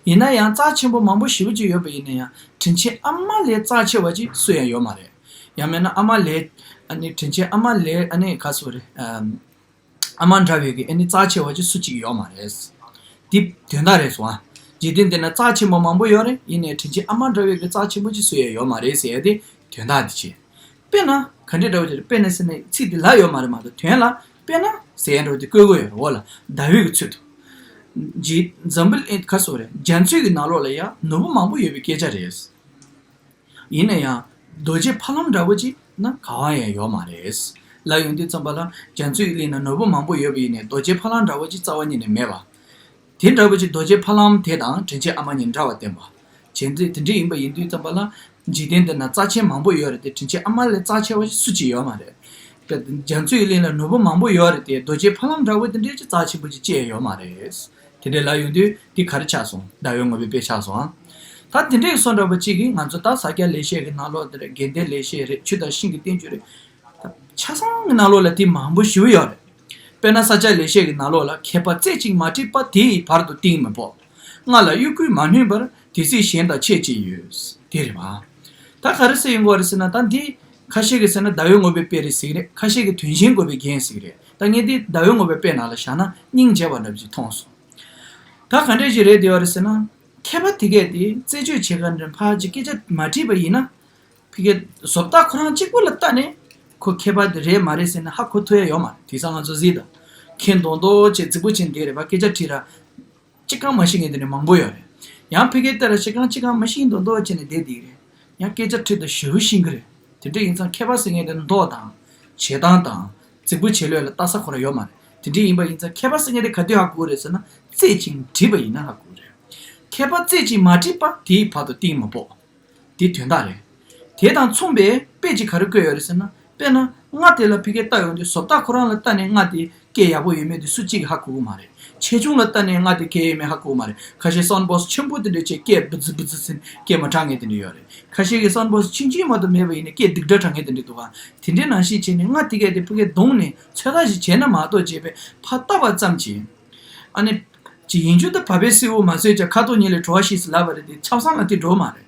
ཡིན་ན་ཡང་རྩ་ཆེན་པོ་མང་པོ་ཞེ་པོ་ཅིག་ཡོད་པ་ཡིན་ན་ཡང་། དྲིན་ཆེན་ཨ་མ་ལས་རྩ་ཆེ་བ་ཅིག་སུ་ཡང་ཡོད་མ་རེད། ཡང་མིན་ན་ཨ་མ་ལས། ཨ་ནི་དྲིན་ཆེན་ཨ་མ་ལས་ཨ་ནི་ག་ཟེར་རེད། ཨམ། ཨ་མ་འདྲ་བའི་གི་ཨ་ནི་རྩ་ཆེ་བ་ཅིག་སུ་གཅིག་ཡོད་མ་རེད། འདི་དོན་དག་རེད་སོང་ཨ། འཇིག་རྟེན་འདི་ན་རྩ་ཆེན་པོ་མང་པོ་ཡོད་རེད། ཡིན་ནའི་དྲིན་ཆེན་ཨ་མ་འདྲ་བའི་གི་རྩ་ཆེན་པོ་ཅིག་སུ་ཡང་ཡོད་མ་རེད་ཟེར་ཡ་དེ་དོན་དག་འདི་བྱས། དཔེར་ན་ག་འདྲས་འདྲ་བོ་ཅིག་རེད། དཔེར་ན་ཟེར་ནས་ཚིག་འདི་ལབ་ཡོད་མ་རེད་མ་གཏོགས། དོན་ལ་དཔེར་ན་ཟེར་ཡ་འདྲ་བོ་དེ་བཀོད་དགོས་ཡོད་རེད། འོ་ལ་ཟླ་འོད་ཀྱི་ཚུལ་དུ། འཇིག་འཛམ་བུ་གླིང་ག་ཟེར་རེད། རྒྱ་མཚོའི་གི་ནང་ལོགས་ལ་ཡང་ནོར་བུ་མང་པོ་ཡོད་པའི་སྐད་ཆ་རེད། ཡིན་ན་ཡང་རྡོ་རྗེ་ཕ་ལམ་འདྲ་བོ་ཅིག་ན་ག་བ་ཡང་ཡོད་མ་རེད། ལབ་ཡོང་དུས་ཙམ་པ་ལ་རྒྱ་མཚོའི་གླིང་ན་ནོར་བུ་མང་པོ་ཡོད་པ་ཡིན་ནའི་རྡོ་རྗེ་ཕ་ལམ་འདྲ་བོ་ཅིག་རྩ་བ་ཉིད་ནས་མེད་པ། དེ་འདྲ་བོ་ཅིག་རྡོ་རྗེ་ཕ་ལམ་དེ་དང་དྲིན་ཆེན་ཨ་མ་གཉིས་འདྲ་བ་བསྟན་པ། བྱས་ཙང་དེ་འདྲ་ཡིན་པ་ཡིན་དུས་ཙམ་པ་ལ། འཇིག་རྟེན་འདི་ན་རྩ་ཆེན་མང་པོ་ཡོད་རེད་དེ། དྲིན་ཆེན་ཨ་མ་ལས་རྩ་ཆེ་བ་ཞིག་སུ་གཅིག་ཡོད་མ་རེད། དཔེ་རྒྱ་མཚོའི་གླིང་ལ་ནོར་བུ་མང་པོ་ཡོད་རེད་དེ། རྡོ་རྗེ་ཕ་ལམ་འདྲ་བོ་དེ་འདྲའི་ཅིག་རྩ་ཆེན་པོ་ཅིག་ཅི་ཡང་ཡོད་མ་རེད། དེ་འདྲས་ལབ་ཡོང་དུས་འདི་ག་རེ་ཆགས་སོང་། ཟླ་བའི་ངོ་བོའི་དཔེ་ཆགས་སོང་ཨ། ད་དེ་འདྲས་སོང་འདྲ་པོ་གཅིག་གིས་ང་ཚོ་ད་ས་སྐྱ་ལེགས་བཤད་ཀྱི་ནང་ལོགས་དེ་རེད། དགེ་ལྡན་ལེགས་བཤད་རེད། ཆོས་དང་ཞིང་གི་བསྟན་བཅོས་རེད། ཆ་ཚང་གི་ནང་ལོགས་ལ་དེ་མང་པོ་ཞེ་པོ་ཡོད་རེད། དཔེར་ན་ས་སྐྱ་ལེགས་བཤད་ཀྱི་ནང་ལོགས་ལ། མཁས་པ་རྩེ་གཅིག་མ་དྲིས་པ། དེ་ཡི་བར་དུ་གཏིང་མི་དཔོག །སྔགས་ལ་དབྱུག་གུས་མ་བསྣུན་པར། དེ་སྲིད་གཞན་དང་ཁྱད་ཅི་ཡོད། དེ་རེད་བ། ད་ག་རེ་ཟེར་ཡོང་གི་ཡོད་རེད་ཟེར་ན། ད་འདི་ཁ་ཤས་ཀྱིས་ཟེར་ན་ཟླ་བའི་ངོ་བོའི་དཔེ་རེད་ཟེར་གི་རེད། ཁ་ཤས་ཀྱིས་དོན་གཞན་འགོད་པའི་རྒྱན་ཟེར་གི་རེད། ད་ངས་འདི་ཟླ་བའི་ངོ་བོའི་དཔེ་ནང་ལ་བཞག་ན་སྙིང་རྗེ་བ་འདྲ་པོ་ཅིག་མཐོང་སོང་། ད་ག་འདྲས་ཅིག་རེད་བསྡད་ཡོད་རེད་ཟེར་ན། མཁས་པ་དེ་གས་དེ་རྩད་གཅོད་བྱེད་ག་འདྲ་ཕར་ཅིག་སྐད་ཆ་མ་དྲིས་པ་ཡིན་ན། ཕ་གིའི་བཟོ་ལྟ་ཁོ་རང་གཅིག་པུ་ལ་ལྟ་ནས་ཁོ་མཁས་པ་དེ་རེད་མ་རེད་ཟེར་ན་ཧ་གོ་ཐུབ་ཡ་ཡོད་མ་རེད། དེང་སང་ང་ཚོ་གཟིགས་དང་། མཁན་རྡུང་རྡུང་བྱས་རྫིག་པོ་བྱས་བསྡད་རེད་པ། སྐད་ཆ་དྲིས་ར་ཅི་གང་མ་ཤེས་མཁན་དེ་འདྲ་མང་པོ་ཡོད་རེད། ཡང་ཕ་གིའི་ལྟ་ར་ཅི་གང་ཅི་གང་མ་ཤེས་རྡུང་རྡུང་བྱས་ནས་བསྡད་བསྡད་རེད། ཡང་སྐད་ཆ་དྲིས་དང་ཞེ་པོ་ཤེས་ཀྱི་རེད། དེ་འདྲ་ཡིན་ཙང་མཁས་པ་ཟེར་མཁན་དེ་མདོག་དང་། བྱེད་སྟངས་དང་། རྫིག་པོ་བྱེད་ལོས་ལ་ལྟ་ས་ཁོ་རང་ཡོད་མ་རེད། དེ་འདྲ་ཡིན་པ་ཡིན་ཙང་མཁས་པ་ཟེར་མཁན་དེ་ག་དུས་ཧ་གོ་གི་རེད་ཟེར་ན། རྩེ་གཅིག་དྲིས་པ་ཡིན་ན་ཧ་གོ་གི་རེད། མཁས་པ་རྩེ་གཅིག་མ་དྲིས་པ། དེའི་བར་དུ་གཏིང་མི་དཔོག །དེ་དོན་དག་རེད། དེ་དང་མཚུངས་པའི་དཔེ་ཅིག་ག་རེ་བཀོད་ཡོད་རེད་ཟེར་ན། དཔེར་ན་སྔགས་དེ་ལ་ཕ་གིར་ལྟ་ཡོང་དུས་བཟོ་ལྟ་ཁོ་རང་ལ་ལྟ་ནས་སྔགས་དེ་སྐད་ཡག་པོ་ཡོད་མེད་དེ་སུ་གཅིག་གིས་ཧ་གོ་གི་མ་རེད། ཆེ་ཆུང་ལ་ལྟ་ནས་སྔགས་དེ་སྐད་ཡོད་མེད་ཧ་གོ་གི་མ་རེད། ཁ་ཤས་སའུན་ཌ་བོག་སི་ཆེན་པོ་དེ་འདྲ་བྱས་སྐད་བུ་ཙི་བུ་ཙི་ཟེར་ནས་སྐད་མ་གྲགས་མཁན་དེ་འདྲ་ཡོད་རེད། ཁ་ཤས་ཀྱི་སའུན་ཌ་བོག་སི་ཆུང་ཆུང་མ་གཏོགས་མེད་པ་ཡིན་ན་སྐད་སྡུག་དྲགས་གྲགས་མཁན་དེ་འདྲ་འདུག་ག །དེ་འདྲའི་ནང་བཞིན་བྱས་ནས་སྔགས་དེ་གས་དེ་ཕ་གིར་བརྡུངས་ནས་ཚོད་ལྟ་ཞིག་བྱས་ན་མ་གཏོགས་བྱས་པས་ཕར་ལྟ་བ་ཙམ་གྱིས། ཨ་ནི། ཅི་ཡིན་རྒྱུ་དེ་བབས་པས་སྲིད་པོ་མ་བཟོད་ཀྱང་ཁ་དོག་ཉིད་ལས་གྲོལ་བ་ཞེས་སུ་ལབ་པ་རེད་དེ། ཆབ་གསང་ལ་དེ་འགྲོ་མ་རེད།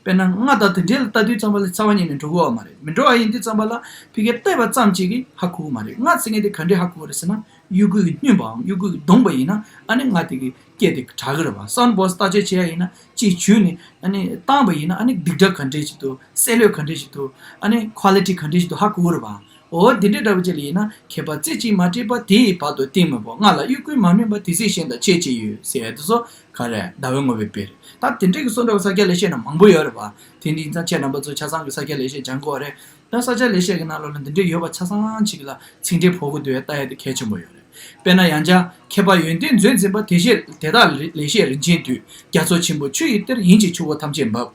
དཔེར་ན་སྔགས་དང་དེ་འདྲའི་ལ་ལྟ་དུས་ཙམ་པ་ལ་རྩ་བ་ཉིད་ནས་འགྲོ་གི་ཡོད་མ་རེད། མི་འགྲོ་བ་ཡིན་དུས་ཙམ་པ་ལ་ཕ་གིར་བལྟས་པ་ཙམ་གཅིག་གིས་ཧ་གོ་གི་མ་རེད། སྔགས་ཟེར་མཁན་དེ་ག་འདྲས་ཧ་གོ་གི་རེད་ཟེར་ན། དབྱུ་གུས་བསྣུན་པའམ་དབྱུ་གུས་བརྡུངས་པ་ཡིན་ན་ཨ་ནི་སྔགས་དེ་གི་སྐད་དེ་གྲགས་ཀྱི་རེད་བ། སའུན་ཌ་བོག་སི་བརྟག་དཔྱད་བྱེད་ཡ་ཡིན་ན་གཅིག་གྱོན་ནས་ཨ་ནི་བཏང་པ་ཡིན་ན་ཨ་ནི་སྡུག་དྲགས་ག་འདྲས་ཞིག་འདུག་སྲེད་ལོས་ག་འདྲས་ཞིག་འདུག་ཨ་ནི་ཁོ་ལི་ཊི་ག་འདྲས་ཞིག་འདུག་ཧ་གོ་གི་རེད་བ། འོ་དེ་འདྲའི་འདྲ་པོ་ཅིག་ལ་ཡིན་ན་མཁས་པ་རྩེ་གཅིག་མ་དྲིས་པ། དེ་ཡི་བར་དུ་གཏིང་མི་དཔོག །སྔགས་ལ་དབྱུག་གུས་མ་བསྣུན་པ། དེ་སྲིད་གཞན་དང་ཁྱད་ཅི་ཡོད། ཟེར་ཡ་དེ་ཚོ་ག་རེ་ཟླ་བའི་ངོ་བོའི་དཔེ་རེད། ད་དེ་འདྲའི་གི་སོ་འདྲ་བ་ས་སྐྱ་ལེགས་བཤད་ནང་མང་པོ་ཡོད་རེད་བ། དེ་འདི་ཡིན་ཙང་ཁྱེད་རྣམ་པ་ཚོ་ཆ་ཚང་གི་ས་སྐྱ་ལེགས་བཤད་སྦྱང་དགོས་རེད། ད་ས་སྐྱ་ལེགས་བཤད་ཀྱི་ནང་ལོགས་ལ་འདི་འདྲའི་ཡོད་པ་ཆ་ཚང་ཅིག་ལ་ཚིག་འགྲེལ་ཕོག་གི་འདུག་ཡ་ལྟ་ཡ་དེ་གལ་ཆེན་པོ་ཡོད་རེད། དཔེར་ན་ཡང་བསྐྱར་མཁས་པ་ཡོན་ཏན་མཛོད་འཛིན་པ། དེ་བཞིན་དེ་དག་ལེགས་བཤད་རིན་ཆེན་འདུས། རྒྱ་མཚོ་ཆེན་པོ་ཆུ་ཡི་གཏེར། ཡིན་གཅིག་ཆུ་བོ་ཐམས་ཅད་འབབ།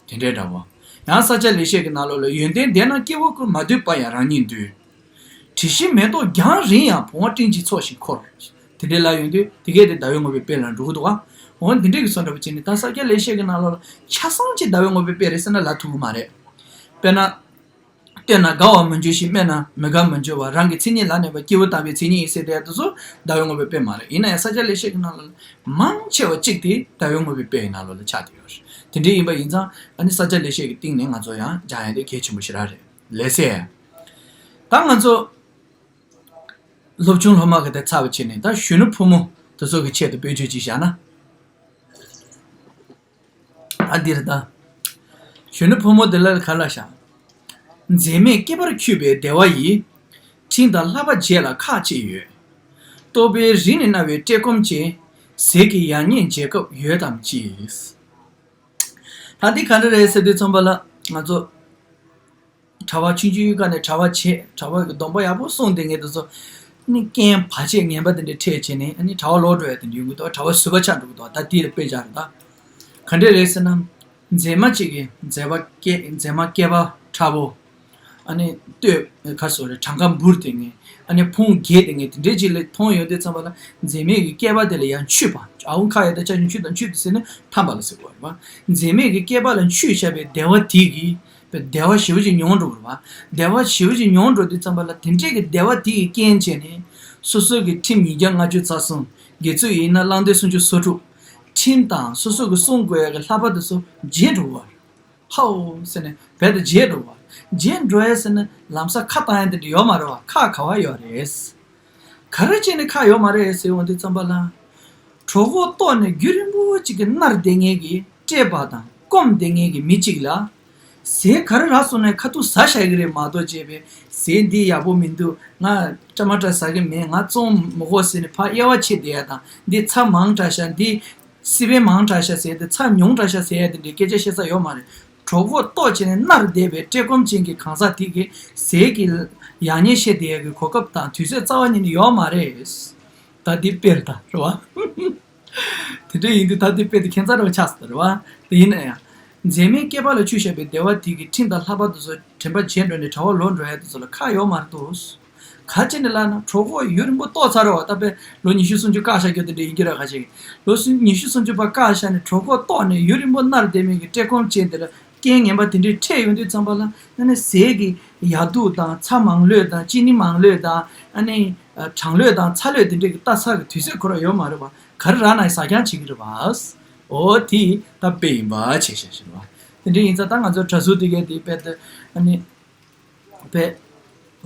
དེ་འདྲའི་འདྲ་བོ། ཡང་ས་སྐྱ་ལེགས་བཤད་ཀྱི་ནང་ལོགས་ལ་ཡོན་ཏན་ལྡན་ན་སྐྱེ་བོ་ཀུན། མ་འདུས་པ་ཡང་རང་ཉིད་འདུས། དྲི་ཞིམ་མེ་ཏོག་རྒྱང་རིང་ཡང་། བུང་བ་སྤྲིན་གྱི་ཚོགས་བཞིན་འཁོར། དེ་འདྲའི་ལ་ཡོང་དུས་དེ་གས་དེ་ཟླ་བའི་དངོས་པོའི་དཔེ་ལ་འགྲོ་གི་འདུག་ག་འོ་འདི་འདྲའི་གི་བཟོ་འདྲ་པོ་བྱས་ནས་ད་ས་སྐྱ་ལེགས་བཤད་ཀྱི་ནང་ལོགས་ལ་ཆ་ཚང་གཅིག་ཟླ་བའི་དངོས་པོའི་དཔེ་རེད་ཟེར་ན་ལབ་ཐུབ་ཀྱི་མ་རེད། དཔེར་ན། བསྟོད་ན་དགའ་བར་མི་འགྱུར་ཞིང་། སྨད་ན་མི་དགའ་མི་འགྱུར་བ། རང་གི་མཚན་ཉིད་ལ་གནས་པ་སྐྱེས་བུ་དམ་པའི་མཚན་ཉིད་ཡིན་ཟེར་དེ་དེ་ཚོ་ཟླ་བའི་དངོས་པོའི་དཔེ་མ་རེད། ཡིན་ན་ཡང་ས་སྐྱ་ལེགས་བཤད་ཀྱི་ནང་ལ་མང་ཆེ་བ་གཅིག་དེ་ཟླ་བའི་དངོས་པོའི་དཔེ་ཡི་ནང་ལོགས་ལ་ཆགས་བསྡད་ཡོད་རེད། དེ་འདྲའི་ཡིན་པ་ཡིན་ཙང་ཨ་ནི་ས་སྐྱ་ལེགས་བཤད་ཀྱི་སྟེང་ནས་ང་ཚོ་ཡང་སྦྱང་ཡ་དེ་གལ་ཆེན་པོ་ཞེ་དྲག་རེད། ལགས་སེ། ད་ང་ཚོ་སློབ་ཆུང་སློབ་མ་གི་དེ་ཚར་བ་བྱས་ནས་ད་གཞོན་ནུ་ཕོ་མོ་དེ་ཚོ་གི་ཆེད་དུ་དཔེ་བརྗོད་ཅིག་བཞག་ན། ཨ་འདིར་ད། གཞོན་ནུ་ཕོ་མོ་འདི་ལ་ག་ལ་ཤ། མཛེས་མས་སྐེད་པར་འཁྱུད་པའི་བདེ་བ་ཡིས། ཁྲིམས་དང་བསླབ་པ་བརྗེད་ལ་ཁག་ཆེ་ཡོད། རྟོག་པས་རིང་ནས་མནར་བའི་བཀྲེས་སྐོམ་ཅན། ཟས་ཀྱི་ཡག་ཉེས་འབྱེད་སྐབས་ཡོད་དམ་ཅི། ད་འདི་ག་འདྲ་རེད་ཟེར་དུས་ཙམ་པ་ལ་ང་ཚོ། གྲྭ་པ་ཆུང་ཆུང་ཡོད་ཀ་ནས་གྲྭ་པ་བྱས་གྲྭ་པ་གི་སྡོམ་པ་ཡག་པོ་སྲུང་བསྡད་མཁན་དེ་ཚོ་ནི་རྐྱེན་བར་ཆད་ངན་པ་དེ་འདྲ་འཕྲད་བྱས་ནས་ཨ་ནི་གྲྭ་པ་ལོག་འགྲོ་ཡ་དེ་འདྲ་ཡོང་གི་འདུག་གྲྭ་པ་ཟུར་པ་ཆགས་འགྲོ་གི་འདུག་ད་དེ་ལ་དཔེ་བཞག་རེད་ད། ག་འདྲས་རེད་ཟེར་ན། མཛེས་མ་གཅིག་གིས་མཛེས་པ་སྐེ་མཛེས་མ་སྐེད་པ་ཕྲ་བོ། ཨ་ནི་སྟོད་ག་སོ་རེད་གྲངས་ཀ་འབུར་དེ་ངས་ཨ་ནི་ཕུང་རྒྱས་དེ་ངས་དེ་འདྲས་ཅིག་ལ་མཐོང་ཡོང་དུས་ཙམ་པ་ལ་མཛེས་མའི་གི་སྐེད་པ་དེ་ལ་ཡང་འཁྱུད་པ་ཨ་འུ་ཁ་ཡ་ད་ཆ་འཁྱུད་དང་འཁྱུད་དེ་ཟེར་ནས་འཐམ་པ་ལ་ཟེར་གོ་རེད་བ། མཛེས་མའི་གི་སྐེད་པ་ལ་འཁྱུད་བཞག་པའི་བདེ་བ་དེ་གིས། བདེ་བ་ཞེ་པོ་ཅིག་མྱོང་འགྲོ་གི་རེད་བ། བདེ་བ་ཞེ་པོ་ཅིག་མྱོང་འགྲོ་དུས་ཙམ་པ་ལ་དེ་འདྲས་ཀྱི་བདེ་བ་དེ་ཡི་རྐྱེན་བྱས་ནས། སོ་སོ་གི་ཁྲིམས་ཉིས་བརྒྱ་ལྔ་བཅུ་རྩ་གསུམ། དགེ་ཚུལ་ཡིན་ན་བླང་དོར་སུམ་ཅུ་སོ་དྲུག་ཁྲིམས་དང་སོ་སོ་གི་སྲུང་དགོས་ཡ་གི་བསླབ་པ་དེ་ཚོ་བརྗེད་འགྲོ་བ་རེད། ཧའོ་ཟེར་ནས་རྦད་དེ་བརྗེད་འགྲོ་བ། བརྗེད་འགྲོ་ཡ་ཟེར་ན་ལམ་སང་ཁ་བཏང་ཡ་དེ་འདྲ་ཡོད་མ་རེད་བ། ཁ་ག་བ་ཡོད་རེད། ག་རེ་བྱས་ནས་ཁ་ཡོད་མ་རེད་ཟེར་འོང་དུས་ཙམ་པ་ལ། གྲོད་ཁོག་ལྟོགས་ནས་རྒྱུན་རིང་པོ་གཅིག་གི་མནར་བསྡད་མཁན་གྱི་བཀྲེས་པ་དང་སྐོམ་བསྡད་མཁན་གྱི་མི་གཅིག་ལ། ཟས་ག་རེ་རག་སོང་ནས་ཁ་ཐུག་ཟ་བཞག་གི་རེད་མ་གཏོགས་བྱས་པའི་ཟས་འདི་ཡག་པོ་མི་འདུག་ང་ཀྲ་མ་ཀྲ་ཟ་གི་མེད། ང་བཙོང་མི་དགོས་ཟེར་ནས་ཕར་དབྱེ་བ་ཕྱེ་བསྡད་ཡ་དང་འདི་ཚྭ་མང་དྲགས་ཤག་འདི་སི་པན་མང་དྲགས་ཤག་ཟེར་ཏེ་ཚྭ་ཉུང་དྲགས་ཤག་ཟེར་ཡ་དེ་འདྲའི་སྐད་ཆ་བཤད་ས་ཡོད་མ་རེད། གྲོད་ཁོག་ལྟོགས་བྱས་ནས་མནར་བསྡད་པའི་བཀྲེས་སྐོམ་ཅན་གྱི་གང་ཟག་དེ་གིས་ཟས་ཀྱི་ཡག་ཉེས་ཤེས་བསྡད་ཡག་གི་གོ་སྐབས་དང་དུས་ཚོད་རྩ་བ་ཉིད་ནས་ཡོད་མ་རེད། ད་འདི་དཔེར་ད་རེད་བ། དེ་འདྲ་ཡིན་དུས་ད་འདི་དཔེ་དེ་ཁྱད་མཚར་བ་ཆགས་སོང་ད་རེད་བ། དེ་ཡིན་ན་ཡང་། མཛེས་མའི་སྐེད་པ་ལ་འཁྱུད་བཞག་པའི་བདེ་བ་དེ་གིས་ཁྲིམས་དང་བསླབ་པ་དེ་ཚོ་དྲན་པ་བརྗེད་འགྲོ་ནས་གྲྭ་པ་ལོག་འགྲོ་ཡ་དེ་ཚོ་ལ་ཁག་ཡོད་མ་རེད་དོ། ག་ཅི་ནས་ལབ་ན་གྲོད་ཁོག་ཡུན་རིང་པོ་ལྟོགས་ཚར་རེད་བ། ད་དཔེ་ལོ་ཉི་ཤུ་སུམ་ཅུ་བཀག་བཞག་རྒྱུ་དེ་འདྲ་ཡིན་གྱི་རེད་ག་ཅིག་ལོ་སུམ་ཉི་ཤུ་སུམ་ཅུ་བར་བཀག་བཞག་ནས་གྲོད་ཁོག་ལྟོགས་ནས་ཡུན་རིང་པོ་མནར་བསྡད་མཁན་གྱི་བཀྲེས་སྐོམ་ཅན་དེ་ལ་རྐྱེན་ངན་པ་དེ་འདྲའི་འཕྲད་ཡོང་དུས་ཙམ་པ་ལ་ཨ་ནི་ཟས་ཀྱི་ཡག་སྡུག་དང་ཚྭ་མང་ལོས་དང་ཅི་ནི་མང་ལོས་དང་ཨ་ནི་གྲང་ལོས་དང་ཚ་ལོས་དེ་འདྲའི་གི་ལྟ་ཚར་གི་དུས་ཚོད་ཁོ་རང་ཡོད་མ་རེད་བ། ག་རེ་རག་ན་ཟ་རྐྱང་བྱེད་ཀྱི་རེད་བ། འོ་དེ་ད་དཔེ་ཡིན་པ་བྱས་བཞག་ཞེས་པ། དེ་འདྲ་ཡིན་ཙང་ད་ང་ཚོ་གྲྭ་ཟུར་དེ་གས་དེ་དཔེ་དེ་ཨ་ནི། དཔེ།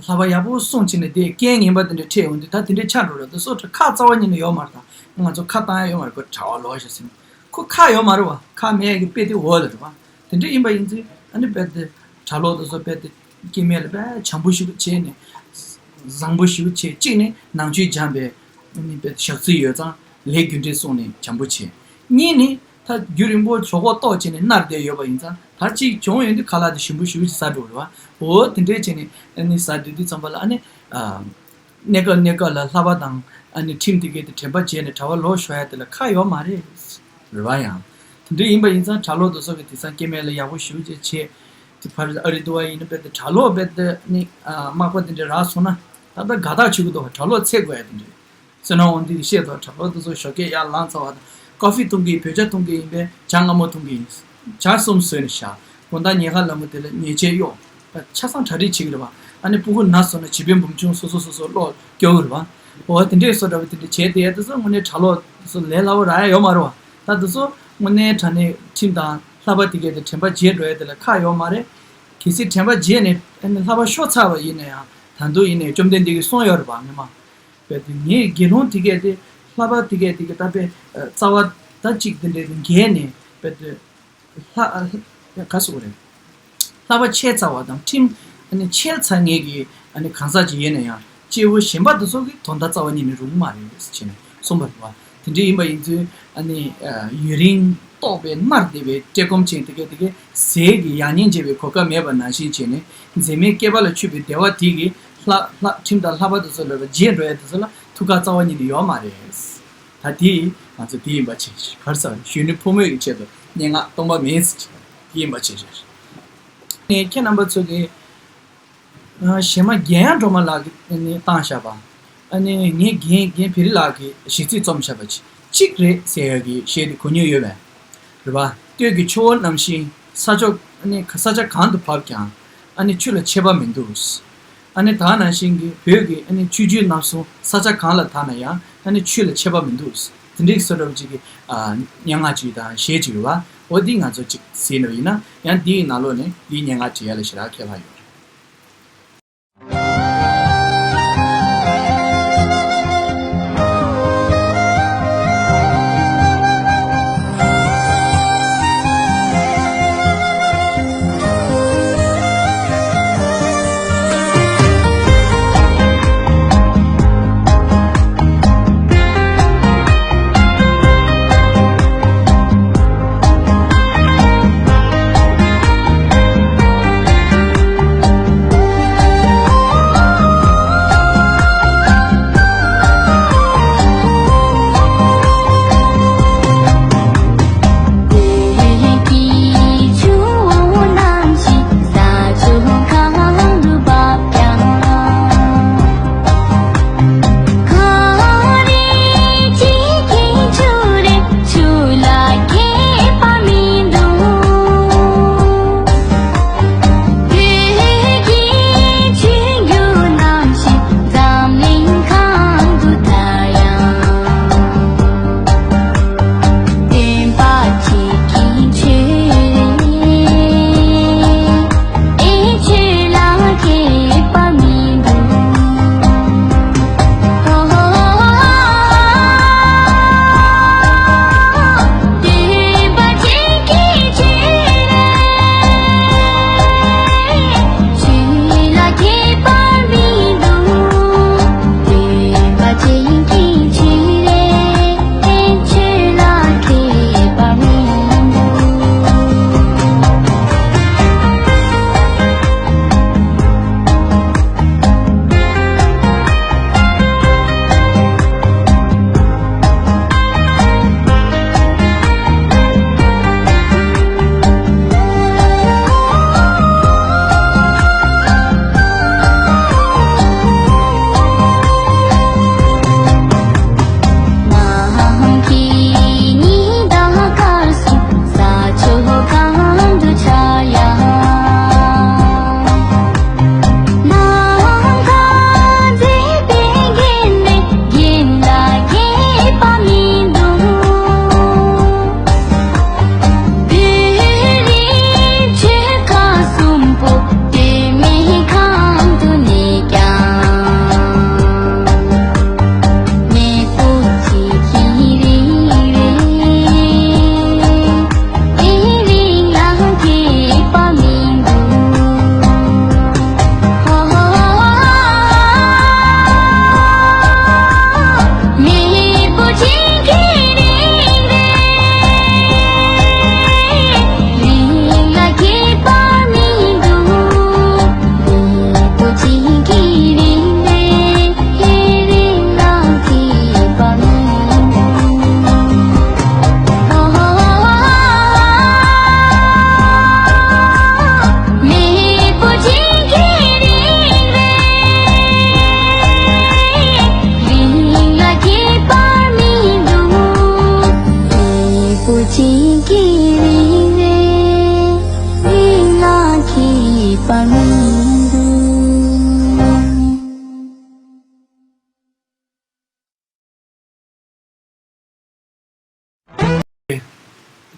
བསླབ་པ་ཡག་པོ་སྲུང་བྱས་ནས་དེ་རྐྱེན་ངན་པ་དེ་འདྲ་འཕྲད་ཡོང་དུས་ད་དེ་འདྲ་ཆགས་འགྲོ་ར་དེ་སོགས་ཁྲ་ཁ་རྩ་བ་ཉིད་ནས་ཡོད་མ་རེད་ད། ང་ཚོ་ཁ་བཏང་ཡ་ཡོད་མ་རེད་ཁོ་གྲྭ་པ་ལོག་ཤག་ཟེར་ནས་ཁོ་ཁ་ཡོད་མ་རེད་བ། ཁ་མེད་ཡ་གི་དཔེ་དེ་འོག་ལ་རེད་བ། དེ་འདྲ་ཡིན་པ་ཡིན་ཚེ་ཨ་ནི་དཔེ་དེ་གྲྭ་ལོག་དེ་ཚོ་དཔེ་དེ་སྐྱེ་དམན་ལ་དཔེ་བྱམས་པོ་ཞིག་བྱས་ནས་བཟང་པོ་ཞིག་བྱས་གཅིག་ནས་ནང་ཆོས་སྦྱངས་པའི་ཨ་ནི་དཔེ་ཞག་ཚི་ཡོད་ཙང་ལས་རྒྱུ་འབྲས་སྲུང་ནས་བྱམས་པོ་བྱས། གཉིས་ནི། ད་རྒྱུན་རིང་པོ་གྲོད་ཁོག་ལྟོགས་བྱས་ནས་མནར་བསྡད་ཡོད་པ་ཡིན་ཙང་ད་གཅིག་གྱོང་ཡོང་དུས་ཁ་ལག་དེ་ཞིམ་པོ་ཞིམ་པོ་ཞིག་ཟ་འགྲོ་རེད་བ། འོ་དེ་འདྲས་བྱས་ནས་ཨ་ནི་ཟ་བསྡད་དུས་ཙམ་པ་ལ་ཨ་ནི་གནས་སྐབས་གནས་སྐབས་ལ་བསླབ་པ་དང་ཨ་ནི་ཁྲིམས་དེ་གས་དེ་དྲན་པ་བརྗེད་ནས་གྲྭ་པ་ལོག་ཤོར་ཡ་དེ་ལ་ཁག་ཡོད་མ་རེད། རེད་བ་ཡང་། དེ་འདྲས་ཡིན་པ་ཡིན་ཙང་གྲྭ་ལོག་དེ་ཚོ་གི་དེང་སང་སྐྱེ་དམན་ལ་ཡག་པོ་ཞིམ་པོ་ཅིག་བྱས། དེ་ཕར་ཨ་རི་དུ་བ་ཡིན་ན་དཔེ་དེ་གྲྭ་ལོག་དཔེ་དེ་ནི་མག་པ་དེ་འདྲས་རག་སོང་ན་ད་ལྟ་དགའ་ཐག་ཆོད་ཀྱི་འདུག་གྲྭ་ལོག་འཚོལ་དགོས་ཡ་དེ་འདྲས། བསོད་ནམས་དབང་འདུས་ཀྱིས་བཤད་དོ། གྲྭ་ལོག་དེ་ཚོ་ཞོགས་ཀས་ཡར་ལངས་ཚར་བ་དང་ཀོ་ཧྥི་འཐུང་གི་ཡིན། བོད་ཇ་འཐུང་གི་ཡིན་པས་ཇ་མངར་མོ་འཐུང་གི་ཡིན། ཇ་གསུམ་བཟོས་ནས་བཞག་དགོང་དག་ཉལ་ཁ་ལ་མོ་དེ་ལ་ཉལ་ཆས་གཡོག་ཆ་ཚང་གྲ་སྒྲིག་བྱེད་ཀྱི་རེད་བ། ཨ་ནི་སྤུ་གུ་ན་སོང་ན་བྱིས་པའི་འབུམ་ཆུང་སོ་སོ་སོ་སོ་ཀློག་སྐྱོར་གྱི་རེད་བ། འོ་དེ་འདྲས་བཟོ་འདྲ་བ་དེ་འདྲས་བྱས་བསྡད་ཡ་དེ་ཚོ་དངོས་གནས་གྲྭ་ལོག་དེ་ཚོ་ལས་སླ་བོ་རག་ཡ་ཡོད་མ་རེད་བ། ད་དེ་ཚོ་དངོས་གནས་དྲང་གནས་ཁྲིམས་དང་བསླབ་པ་དེ་གས་དེ་དྲན་པ་བརྗེད་འགྲོ་ཡ་དེ་ལ་ཁག་ཡོད་མ་རེད། གལ་སྲིད་དྲན་པ་བརྗེད་ནས་ཨ་ནི་བསླབ་པ་ཤོར་ཚར་བ་ཡིན་ན་ཡང་ད་དུང་ཡིན་ནའི་བཅོམ་ལྡན་འདས་ཀྱིས་གསུངས་ཡོད་རེད་བ་སྔོན་མ། དཔེ་དེ་ངའི་དགེ་སློང་དེ་གས་དེ་བསླབ་པ་དེ་གས་དེ་གས་ད་དཔེ་རྩ་བ་ད་གཅིག་དེ་འདྲས་འགལ་ནས་དཔེ་དེ་ལྷ་ག་སོགས་རེད། བསླབ་པ་ཆད་ཚར་བ་དང་ཁྲིམས་ཨ་ནི་འཆལ་ཚར་ངེས་ཀྱི་ཨ་ནི་གང་ཟག་ཅིག་ཡིན་ན་ཡང་སྐྱེས་བུ་གཞན་པ་དེ་ཚོ་གི་དོན་དག་རྩ་བ་ཉིད་ནས་རུང་མ་རེད་ཟེར་ནས་གསུངས་པ་རེད་བ། དེ་འདྲ་ཡིན་པ་ཡིན་ཚུལ་ཨ་ནི་ཡུན་རིང་ལྟོགས་པའི་མནར་བསྡད་པའི་བཀྲེས་སྐོམ་ཅན་དེ་གས་དེ་གས་ཟས་ཀྱི་ཡག་ཉེས་འབྱེད་པའི་གོ་སྐབས་མེད་པ་ནང་བཞིན་བྱས་ནས་མཛེས་མའི་སྐེད་པ་ལ་འཁྱུད་པའི་བདེ་བ་དེ་གིས་ལྷ་ལྷ་ཁྲིམས་དང་བསླབ་པ་དེ་ཚོ་ལ་བརྗེད་འགྲོ་ཡ་དེ་ཚོ་ལ་ཐུགས་ཁག་རྩ་བ་ཉིད་ནས་ཡོད་མ་རེད། ད་དེ་ང་ཚོ་དེ་ཡིན་པ་བྱས་གར་ས་གཞོན་ནུ་ཕོ་མོའི་ཆེད་དུ་སྙན་ངག་སྟོང་པ་མིན་ཟེར་གྱི་དེ་ཡིན་པ་བྱས་ཞེས། ངས་ཁྱེད་རྣམ་པ་ཚོ་གི་ གཞས་མ་རྒན་གཡང་སྒྲོལ་མ་ལགས་ཀྱིས་བཏང་བཞག་པ། ཨ་ནི་ངས་རྒན་རྒན་བེ་རི་ལགས་ཀྱིས་གཞས་ཚིག་རྩོམ་བཞག་པ་ཅིག་རེད་ཟེར་ཡག་གི་གཞས་དེ་གོ་མྱོང་ཡོད་པས། རེད་པ། སྟོད་ཀྱི་ཆུ་བོ་རྣམ་བཞི་ས་ཕྱོགས་ཨ་ནི་ས་ཆ་གང་དུ་བབས་ཀྱང་ཨ་ནི་ཆུ་ལ་ཆད་པ་མི་འདུག་ཨ་ནི་ད་ནང་བཞིན་གྱི་བོད་ཀྱི་ཨ་ནི་ཆུ་རྒྱུན་རྣམ་གསུམ་ས་ཆ་གང་ལ་དར་ན་ཡང་ཨ་ནི་ཆུ་ལ་ཆད་པ་མི་འདུག་དེ་འདྲའི་བཟོ་འདྲ་བ་ཅིག་གི་ཨ་སྙན་ངག་ཅིག་དང་གཞས་ཅིག་ཡོད་པ། འོ་འདི་ང་ཚོ་ཅིག་གཟིགས་ན་ཡིན་ན་ཡང་འདིའི་ནང་ལོགས་ནས་འདིའི་སྙན་ངག་བྲིས་ཡ་ལ་ཞེ་དྲག་ཁས་ལེན་ཡོད་རེད།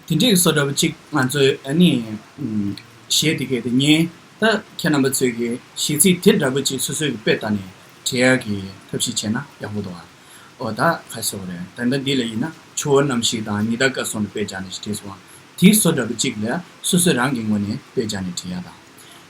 དེ་འདྲའི་བཟོ་འདྲ་བ་ཅིག་ང་ཚོས་ཨ་ནི་ཨམ་གཞས་དེ་གས་དེ་ཉན། ད་ཁྱེད་རྣམ་པ་ཚོས་ཀྱི་གཞས་ཚིག་དེ་འདྲ་བ་ཅིག་སོ་སོའི་གི་དཔེ་ལྟ་ནས་བྲིས་ཡག་གི་ཐབས་ཤེས་བྱས་ན་ཡག་པོ་འདུག་ཨ། ཨོ་ད་ག་སོགས་རེད། ད་ལྟ་འདི་ལ་ཡིན་ན་ཆུ་བོ་རྣམ་བཞི་དང་ཉི་ཟླ་སྐར་གསུམ་ལ་དཔེ་སྦྱར་ནས་ཞིག་བྲིས་སོང་བ། དེའི་བཟོ་འདྲ་བ་ཅིག་ལ་སོ་སོ་རང་གི་ངོས་ནས་དཔེ་སྦྱར་ནས་བྲིས་ཡག་དང་།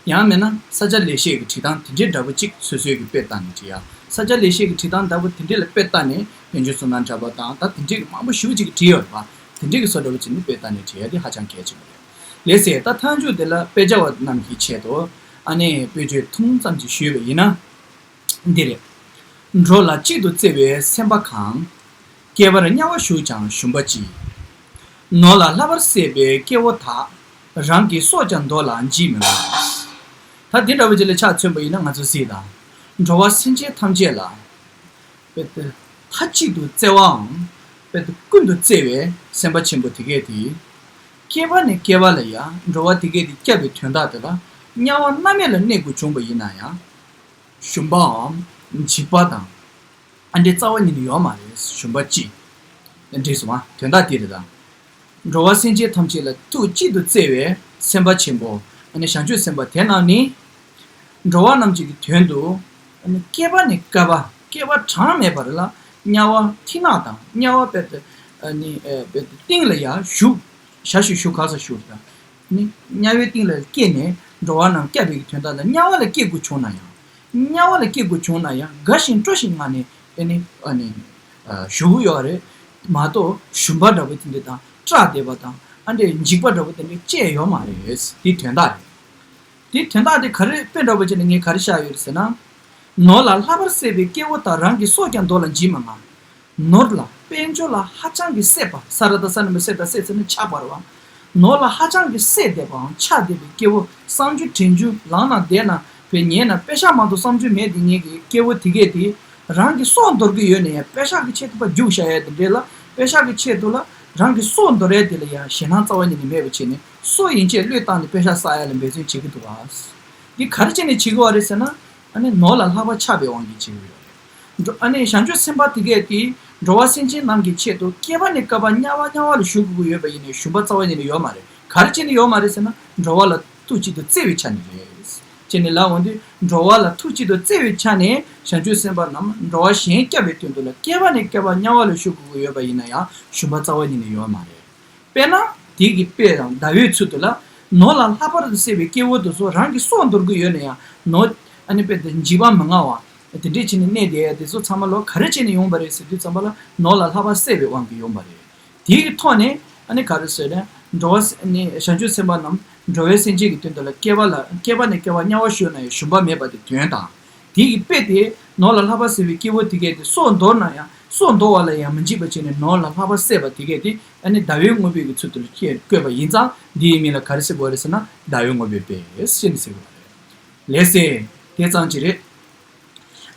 ཡང་མིན་ན་ས་སྐྱ་ལེགས་བཤད་ཀྱི་བྲིས་སྟངས་དེ་འདྲའི་འདྲ་བོ་གཅིག་སོ་སོའི་གི་དཔེ་ལྟ་ནས་བྲིས་ཡ། ས་སྐྱ་ལེགས་བཤད་ཀྱི་བྲིས་སྟངས་འདྲ་བོ་དེ་འདྲའི་ལ་དཔེ་ལྟ་ནས་པཎ་ཆེན་བསོད་ནམས་གྲགས་པ་དང་ད་དེ་འདྲའི་གི་མང་པོ་ཞེ་པོ་ཅིག་གིས་བྲིས་ཡོད་རེད་པ། དེ་འདྲའི་གི་བཟོ་འདྲ་བོ་ཅིག་ནི་དཔེ་ལྟ་ནས་བྲིས་ཡ་དེ་ཧ་ཅང་གལ་ཆེན་པོ་རེད། ལགས་སེ། ད་མཐའ་མཇུག་དེ་ལ་དཔེ་ཆ་བ་རྣམས་ཀྱི་ཆེད་དུ་ཨ་ནེ་དཔེ་བརྗོད་ཐུང་ཙམ་ཅིག་ཞུས་པ་ཡིན་ན། འདི་རེད། འགྲོ་ལ་གཅིག་ཏུ་བརྩེ་བའི་སེམས་པ་གང་། བསྐལ་པར་དམྱལ་བར་ཞུགས་ཀྱང་ཞུམ་པ་ཅི། ནོར་ལ་ལྷག་པར་སྲེད་པའི་སྐྱེ་བོ་དག། རང་གི་སྲོག་ཀྱང་འདོར་ལ་འཇིགས་མི་དམན། ད་ ད་འདི་འདྲ་བོ་ཅིག་ལ་ཆ་མཚོན་པ་ཡིན་ན། ང་ཚོ་གཟིགས་དང་། འགྲོ་བ་སེམས་ཅན་ཐམས་ཅད་ལ་དཔེ་དེ་མཐའ་གཅིག་ཏུ་བརྩེ་བའམ་དཔེ་དེ་ཀུན་ཏུ་བརྩེ་བའི་སེམས་དཔའ་ཆེན་པོ་དེ་གས་དེ། བསྐལ་པ་ནས་བསྐལ་པ་ལ་ཡང་འགྲོ་བ་དེ་གས་དེ་བསྐྱབ་པའི་དོན་དག་དེ་ལ་དམྱལ་བ་མནར་མེད་ལ་གནས་དགོས་བྱུང་བ་ཡིན་ན་ཡང་། ཞུམ་པའམ་འཇིགས་པ་དང་ཨ་འདྲའི་རྩ་བ་ཉིད་ནས་ཡོད་མ་རེད། ཞུམ་པ་ཅི། འགྲིག་སོང་ང་། དོན་དག་དེ་རེད་ད། འགྲོ་བ་སེམས་ཅན་ཐམས་ཅད་ལ་ཐུགས་གཅིག་ཏུ་བརྩེ་བའི་སེམས་དཔའ་ཆེན་པོ། ཨ་ནི་བྱང་ཆུབ་སེམས་དཔའ་དེ་རྣམས་ནི། འགྲོ་བ་རྣམས་ཀྱི་དོན་དུ། ཨ་ནི་བསྐལ་པ་ནས་བསྐལ་པ། བསྐལ་པ་གྲངས་མེད་པར་ལ་དམྱལ་བ་མཐིང་ནག་དང་། དམྱལ་བ་དཔེ་དེ། ཨ་ནི་ཨ་དཔེ་དེ་གཏིང་ལ་ཡང་བཞུགས། ཞག་ཞུ་བཞུགས་ག་ས་བཞུགས་དང་། ཨ་ནི་དམྱལ་བའི་གཏིང་ལ་སྐྱེས་ནས་འགྲོ་བ་རྣམས་བསྐྱབ་པའི་དོན་དག་ལ་དམྱལ་བ་ལ་སྐྱེ་དགོས་བྱུང་ན་ཡང་། དམྱལ་བ་ལ་སྐྱེ་དགོས་བྱུང་ན་ཡང་དགའ་ཞིང་སྤྲོ་ཞིང་ངང་ནས། ཨ་ནི་ཨ་ནི་ཨ་བཞུགས་ཡོད་རེད་མ་གཏོགས། ཞུམ་པ་འདྲ་པོ་དེ་འདྲ་དང་སྐྲག་བསྡད་པ་དང་། ཨ་འདྲས་འཇིགས་པ་འདྲ་པོ་དེ་འདྲ་སྐྱེས་ཡོད་མ་རེད། དེ་དོན་དག་རེད། དེ་དོན་དག་དེ་ག་རེ་དཔེ་འདྲ་པོ་བྱས་ནས་ངས་ག་རེ་བཞག་ཡོད་རེད་ཟེར་ན། ནོར་ལ་ལྷག་པར་སྲེད་པའི་སྐྱེ་བོ་དག་རང་གི་སྲོག་ཀྱང་འདོར་ལ་འཇིགས་མི་མངའ། ནོར་ལ་དཔལ་འབྱོར་ལ་ཧ་ཅང་གི་སྲེད་པ། ས་ར་བཏགས་ས་ན་མི་སྲེད་དང་སྲེད་ཟེར་ན་ཆགས་པ་རེད་བ། ནོར་ལ་ཧ་ཅང་གི་སྲེད་བསྡད་པའམ་ཆགས་བསྡད་པའི་སྐྱེ་བོ། གསང་སྤྱོད་དྲན་རྒྱུ་ལངས་ན་བསྡད་ན་བས་ཉལ་ན་པེ་ཤག་མ་གཏོགས་བསམ་རྒྱུ་མེད་དེ་ངེད་ཀྱི་སྐྱེ་བོ་དེ་གས་དེ། རང་གི་སྲོག་འདོར་གྱི་ཡོད་ན་ཡང་པེ་ཤག་གི་ཆེད་དུ་ཕར་རྒྱུགས་བཞག་ཡ་དེ་འདྲས་ལ། པེ་ཤག་གི་ཆེད་དུ་ལ་རང་གི་སྲོག་འདོར་ཡ་དེ་ལ་ཡང་ཞེད་སྣང་རྩ་བ་ཉིད་ནས་མེད་པ་བྱས་ནས་སྲོག་ཡན་ཆད་བློས་བཏང་ནས་པེ་ཤག་བསགས་ཡ་ལ་འབད་བརྩོན་བྱེད་ཀྱི་འདུག་བ། འདི་ག་རེ་བྱས་ནས་བྱེད་དགོས་བ་རེད་ཟེར་ན། ཨ་ནི་ནོར་ལ་ལྷག་པར་ཆགས་པའི་དབང་གིས་བྱེད་ཀྱི་ཡོད་རེད། འགྲོ་ཨ་ནི་བྱང་ཆུབ་སེམས་དཔའ་དེ་གས་དེ་འགྲོ་བ་སེམས་ཅན་རྣམས་ཀྱི་ཆེད་དུ་བསྐལ་པ་ནས་བསྐལ་པ་དམྱལ་བ་དམྱལ་བ་ལ་བཞུགས་དགོས་ཀྱི་ཡོད་པ་ཡིན་ནའི་ཞུམ་པ་རྩ་བ་ཉིད་ནས་ཡོད་མ་རེད། ག་རེ་བྱས་ནས་ཡོད་མ་རེད་ཟེར་ན། འགྲོ་བ་ལ་ཐུགས་གཅིག་ཏུ་བརྩེ་བའི་ཆ་ནས་རེད། བྱས་ནས་ལབ་འོང་དུས་འགྲོ་བ་ལ་ཐུགས་གཅིག་ཏུ་བརྩེ་བའི་ཆ་ནས་བྱང་ཆུབ་སེམས་དཔའ་རྣམས་འགྲོ་བ་གཞན་བསྐྱབ་པའི་དོན་དུ་ལ་བསྐལ་པ་ནས་བསྐལ་པ་དམྱལ་བ་ལ་བཞུགས་དགོས་ཀྱི་ཡོད་པ་ཡིན་ན་ཡང་ཞུམ་པ་རྩ་བ་ཉིད་ནས་ཡོད་མ་རེད། དཔེར་ན། དེ་གི་དཔེ་དང་ཟླ་བའི་ཚུལ་དུ་ལ། ནོར་ལ་ལྷག་པར་དུ་སྲེད་པའི་སྐྱེ་བོ་དེ་ཚོ་རང་གི་སྲོག་འདོར་གྱི་ཡོད་ན་ཡང་ནོར། ཨ་ནི་དཔེ་དེ་འཇིགས་པ་མི་མངའ་བ། དེ་འདྲས་བྱས་ནས་གནས་བསྡད་ཡ་དེ་ཚོ་ཚང་མ་ལོ་ག་རེ་བྱས་ནས་ཡོང་བ་རེད་ཟེར་དུས་ཙམ་པ་ལ་ནོར་ལ་ལྷག་པར་སྲེད་པའི་དབང་གིས་ཡོང་བ་རེད། དེ་གི་ཐོག་ནས་ཨ་ནི་ག་རེ་ཟེར་ན། འགྲོ་བ་ཨ་ནི་བྱང་ཆུབ་སེམས་དཔའ་རྣམས་འགྲོ་བའི་སེམས་ཅན་གྱི་དོན་དུ་ལ་བསྐལ་པ་ལ་བསྐལ་པ་ནས་བསྐལ་པ་དམྱལ་བ་བཞུགས་ན་ཡང་ཞུམ་པ་མེད་པ་དེ་དོན་དང་། དེ་ཡི་དཔེ་དེ་ནོར་ལ་ལྷག་པར་སྲེད་པའི་སྐྱེ་བོ་དེ་གས་དེ་སྲོག་འདོར་ན་ཡང་སྲོག་འདོར་བ་ལ་ཡང་མི་འཇིགས་པ་བྱས་ནས་ནོར་ལ་ལྷག་པར་སྲེད་པ་དེ་གས་དེ་ཨ་ནི་ཟླ་བའི་དངོས་པོའི་གི་ཚུལ་དུ་བཀོད་པ་ཡིན་ཙང་འདིའི་མིང་ལ་ག་རེ་ཟེར་དགོས་རེད་ཟེར་ན་ཟླ་བའི་དངོས་པོའི་དཔེ་ཞེས་ནས་ཟེར་དགོས་རེད། ལགས་སེ། དེ་ཙམ་ཅིག་རེད།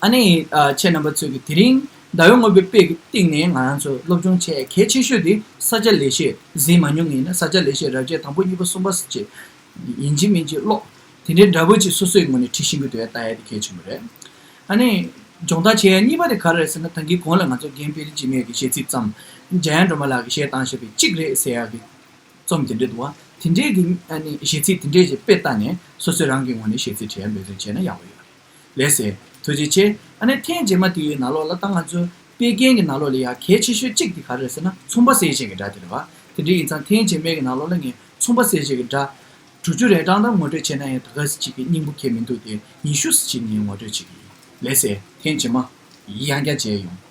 ཨ་ནི་ཨ་ཁྱེད་རྣམ་པ་ཚོས་ཀྱི་དེ་རིང་ཟླ་བའི་དངོས་པོའི་དཔེ་གི་སྟེང་ནས་ང་རང་ཚོ་སློབ་སྦྱོང་བྱས་གལ་ཆེ་ཤོས་དེ་ས་སྐྱ་ལེགས་བཤད་གཟིགས་མ་མྱོང་ངེས་ན་ས་སྐྱ་ལེགས་བཤད་རབ་རྒྱས་དང་པོ་གཉིས་པ་གསུམ་པ་ཟེར་བྱས། ཡིན་གཅིག་མིན་གཅིག་ཀློག་དེ་འདྲའི་འདྲ་པོ་ཅིག་སོ་སོའི་ངོས་ནས་ཁྲིད་ཤེས་ཀྱི་འདུག་ཡ་ལྟ་ཡ་དེ་གལ་ཆེན་པོ་རེད། ཨ་ནི། སྦྱོང་བརྡར་བྱེད་ཡ་གཉིས་པ་དེ་ག་རེ་རེད་ཟེར་ན་ད་གིན་གོང་ལ་ང་ཚོ་རྒན་དཔལ་རི་འཇིགས་མེད་ཀྱི་གཞས་ཚིག་བརྩམས། འཇམ་དབྱངས་སྒྲོལ་མ་ལགས་ཀྱིས་གཞས་བཏང་བཞག་པའི་གཅིག་རེད་ཟེར་ཡ་གི་རྩོམ་དེ་འདྲ་འདུག་བ། དེ་འདྲའི་གི་ཨ་ནི་གཞས་ཚིག་དེ་འདྲའི་ཞིག་དཔེ་ལྟ་ནས་སོ་སོའི་རང་གི་ངོས་ནས་གཞས་ཚིག་བྲིས་ཡ་འབད་བརྩོན་བྱས་ན་ཡག་པོ་ཡོད་རེད། ལགས་སེ། ཐུགས་རྗེ་ཆེ། ཨ་ནི་ཐེངས་རྗེས་མ་དེའི་ནང་ལོགས་ལ་ད་ང་ཚོ་དཔེ་རྒྱན་གྱི་ནང་ལོགས་ལ་ཡ་གལ་ཆེ་ཤོས་གཅིག་དེ་ག་རེ་རེད་ཟེར་ན་མཚུངས་པ་གསལ་བྱེད་ཀྱི་སྒྲ་དེ་རེད་བ། དེ་འདྲ་ཡིན་ཙང་ཐེངས་རྗེས་མའི་གི་ནང་ལོགས་ལ་ངས་མཚུངས་པ་གསལ་བྱེད་ཀྱི་སྒྲ། དྲུག་ཅུ་རེ་གྲངས་དང་ངོ་སྤྲོད་བྱས་ན་ཡང་ད་ག་ཟེ་གཅིག་གི་སྙིང་པོ་ཁྱད་མི་འདུག་སྟེ་ཉི་ཤུ་ཟེ་གཅིག་ངས་ངོ་སྤྲོད་བྱེད་ཀྱི་ཡིན། ལགས་སེ། ཐེངས་རྗེས་མ། ཡང་བསྐྱར་མཇལ་ཡོང་།